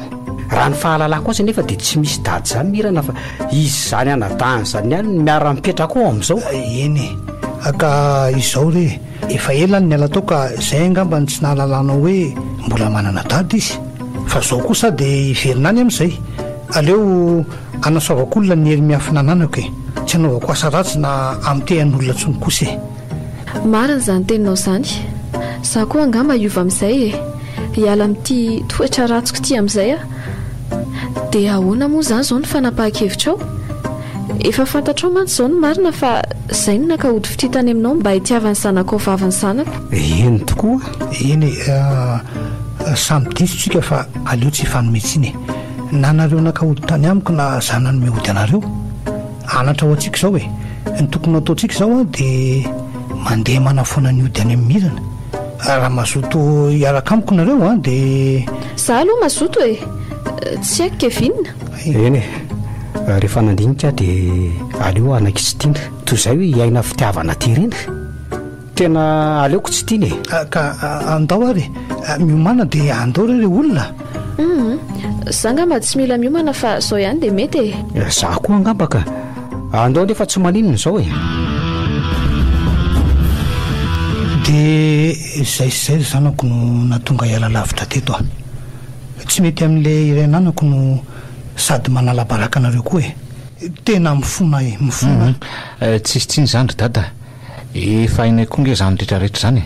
Raha ny fahalalako azy anefa dia tsy misy dada izany Mirana fa izy izany anadahiny izany ihany no miara-mipetraka ao amin'izao. Eny e! Ka izao re, efa ela ny niala tao ka izay angamba no tsy nahalalanao hoe mbola manana dada izy. Fa izao kosa dia hiverina any amin'izay. Aleo Anasoavako olona ny hery miafina ananako e! Tsy anaovako asa ratsy na amotehan'olona intsony kosa e! Marina izany teninao izany. Za koa angamba hiova amin'izay e! Hiala amin'ity toetra ratsiko ity amin'izay aho. Dia ahoana moa izany izao ny fanapahan-kevitrao? Efa fantatrao mantsy izao ny marina fa izay no naka ody fitia tany aminao mba hitiavan'ny zanakao vavy ny zanako. Eny tokoa. Eny e, samy diso tsika fa aleo tsy hifanome tsiny e! Na nareo naka ody tany amiko na za nanome ody anareo. Anatra ho antsika izao e. Ny tokony ho ataontsika izao an dia mandeha manafoana ny ody any amin'ny Mirana. Raha mazoto hiaraka amiko nareo an dia. Za aloha mazoto e. Tsy haiko Kevin. Eny e. Rehefa nandinika aho dia aleo hanaiky tsy tiana toy izay hoe hiaina fitiavana terena. Tena aleoko tsy tiana e. Ka andao ary e. Miomàna dia andao re ry olona. Humm. Za angamba tsy mila miomana fa zao ihany dia mety e. Za koa angamba ka. Andao nefa tsy maninona izao e. Dia izay sy izay ry zanako no nahatonga hiala lavitra teto aho. Tsy mety amin'ilay iray ananako no sady manala baraka anareo koa e. Tena mifona e, mifona. Humm. Tsisy tsiny izany ry dada. Efa hainay koa nge zany rehetra rehetra zany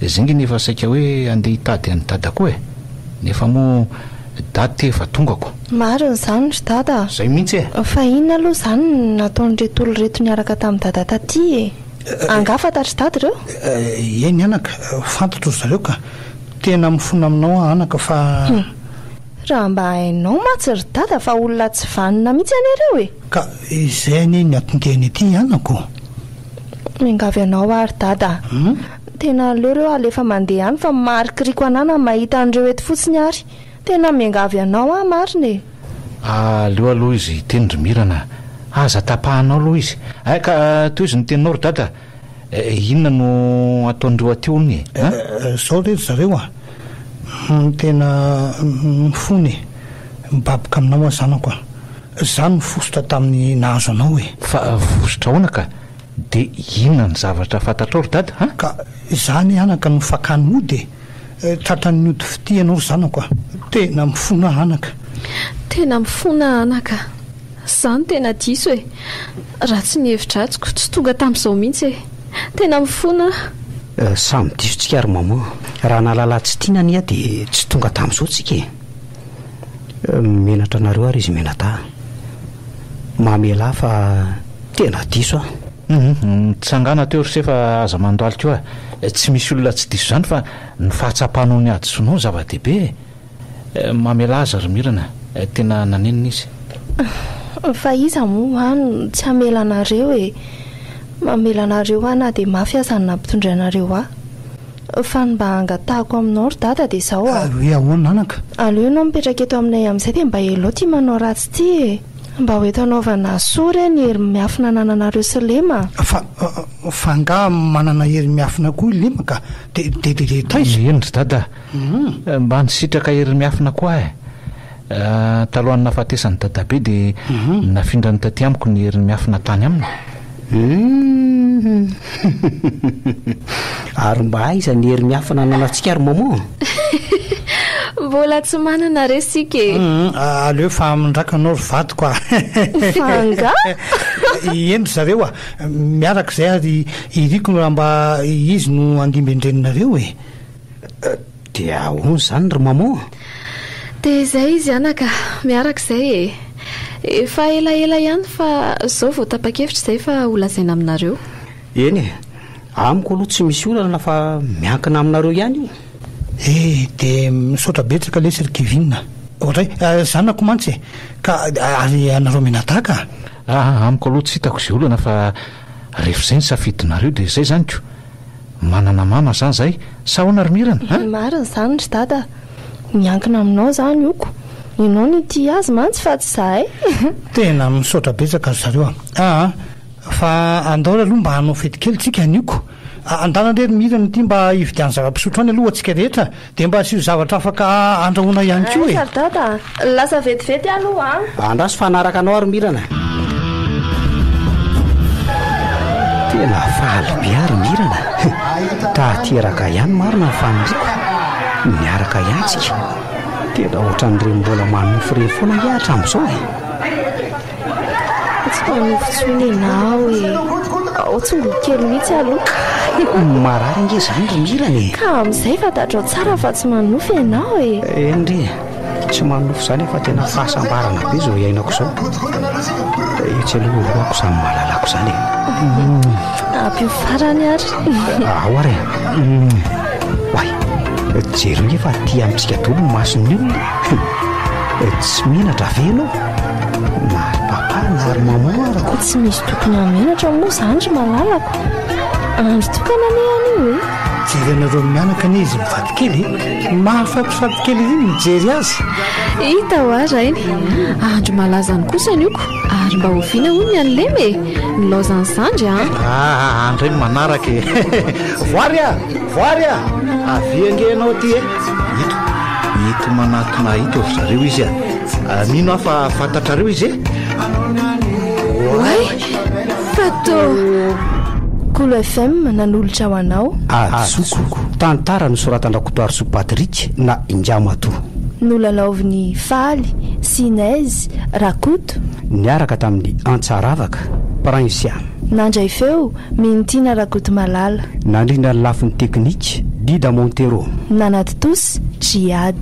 e! Zay nge nefa saika hoe andeha hitady an'i dada koa e! Nefa moa dady ty efa tonga ko! Marina izany ry dada a! Zay mihitsy e! Fa inona aloha izany no nataon'ireto olona ireto niaraka tamin'i dada taty e? Angaha fantatr'i dada ireo? Eny anaka, fantatro ry zareo ka! Tena mifona aminao aho anaka fa. Hum! Raha mba hainao mantsy ry dada fa olona tsy vanona mihitsy anie ireo e! Ka izay anie ny anton-diany ety anako. Miangavy anao aho ry dada a! Tena aleo ireo alefa mandeha any fa marikiriko anah na mahita an'ireo eto fotsiny ary. Tena miangavy anao aho marina e! Aleo aloha izy hiteny ry Mirana a! Aza tapahanao aloha izy. Hay ka tohizo ny teninao ry dada a! Inona no ataon'ireo aty hono e? A? Zao re ry zareo a! Tena mifona e! Mibaboka aminao aho zanako a! Za no fositra tamin'ny nahazo anao e! Fa fositra ahoana ka? De inona ny zavatra fantatrao ry dada a? Ka za anie anaka no fakany ody e! Tratran'ny ody fitia ianao ry zanako a! Tena mifona anaka! Tena mifona anaka! Za no tena diso e! Raha tsy ny hevi-dratsiko tsy tonga tamin'izao mihitsy e! Tena mifona aho! Samy diso tsika ry maman! Raha nahalala tsy tiana anie aho dia tsy tonga tamin'izao tsika e! Menatra anareo ary izy mianadahy. Mamelà fa tena diso aho. Hum mitsangàna teo ry se fa aza mandohalika eo a! Tsy misy olona tsy diso izany fa ny fahatsapanao ny hadisoanao no zava-dehibe e! Mamelà aza ry Mirana, tena nanenina izy. Fa iza moa aho no tsy hamela anareo e! Mamela anareo aho na dia mafy aza ny nampitondrainareo ahy. Fa ny mba angatahako aminao ry dada dia izao a! Hoe ahoana anaka? Aleo ianao mipetraka eto aminay amin'izay dia mba elao ity manao ratsy ity e! Mba ho eto hanaovana soa re ny hery miafina anananareo sy Lema a! Fa, fa angaha manana hery miafina koa i Lema ka? Dia, dia, dia taiza? Eny ry dada a! Mba nisitraka hery miafina koa aho e! Talohan'ny nahafatesan'i dadabe dia nafindrany taty amiko ny heriny miafina tany aminy. Humm. Ary mba aiza ny hery miafina ananantsika ry maman? Mbola tsy manana re isika e. Humm, aleo fa hamindrako anao ry vadiko a. Fa angaha? Eny ry zareo a, miaraka izay ary iriko raha mba izy no handimby an-dreninareo e. Dia ahoana izany ry maman? Dia izay izy anaka, miaraka izay e! Efa elaela ihany fa izao vao tapa-kevitra izay fa ho lazaina aminareo. Eny e! Amiko aloha tsy misy olana fa miankina aminareo ihany io. Eh! Dia misaotra betsaka lesy ry Kevin a! Ohatray, zanako mantsy e! Ka ary ianareo mianadahy ka? Aa amiko aloha tsy hitako izay olana fa rehefa izay ny safidinareo dia izay izany ko! Manana mama zany zahay sa ahoana ry Mirana a? Marina izany ry dada a! Miankina aminao izany oko! Ianao no tia azy mantsy fa tsy izahay! Tena misaotra betsaka ry zareo a! Aa! Fa andao aloha mba hanao fety kely tsika anio ko. Andana re ry Mirana ity mba hividiano zava-pisotro any aloha ho antsika rehetra dia mba asio zavatra afaka andrahoana ihany koa e. Aiza ry dada a! Lasa vetivety aloha an! Andraso fa hanaraka anao ary Mirana. Tena faly be aho ry Mirana. Tanteraka ihany marina ny faniriako. Miaraka ihany tsika. Tena ohatran'ireny mbola manonofy ireny foana ange hatramin'izao e. Tsy manofy intsony ianao e. Ao tsongoy kely mihitsy aloha ka. Marary ange izany ry Mirana e. Ka amin'izay fantatrao tsara fa tsy manofy ianao e. Eny re, tsy manofy izany fa tena fahasambarana be izao iainako izao. Etsy aloha orohako izany malalako izany e. Ampio farany ary. Ao ary e. Oay, jereo nge fa aty amintsika daholo ny mason'ny olona e. Tsy menatra ve ianao? Na ry papa na ry maman ary ko. Tsy misy tokony hamenatra moa izany ry malalako. Andro tokana anie anio e. Jerenareo mianaka anie izy mivady kely e. Mahafatifaty kely ery ny mijery azy. Hita hoa rainy. Andro malaza any kosa anio ko. Ary mba oviana hono ny an'i Lema e? Nilaozan'i zandry an. Ah, andro iny manaraka e. Voary a! Voary a! Avia ange ianao aty e! Ito, ito manatona ito ry zareo izy a! Ah, mino aho fa fantatrareo izy e! Oay! Fa toa. Kolo FM nanolotra ho anao. Adisoko. Tantara nosoratan-dRakotoarisoa Patrick na Ingahy Matoa. Nolalaovin'i Faly sy Inez Rakoto. Niaraka tamin'i Antsaravaka, Princia. Nandray feo, Mintiana Rakotomalala. Nandrindra ny lafiny teknika, Dida Montero. Nanatontosa, Djihad.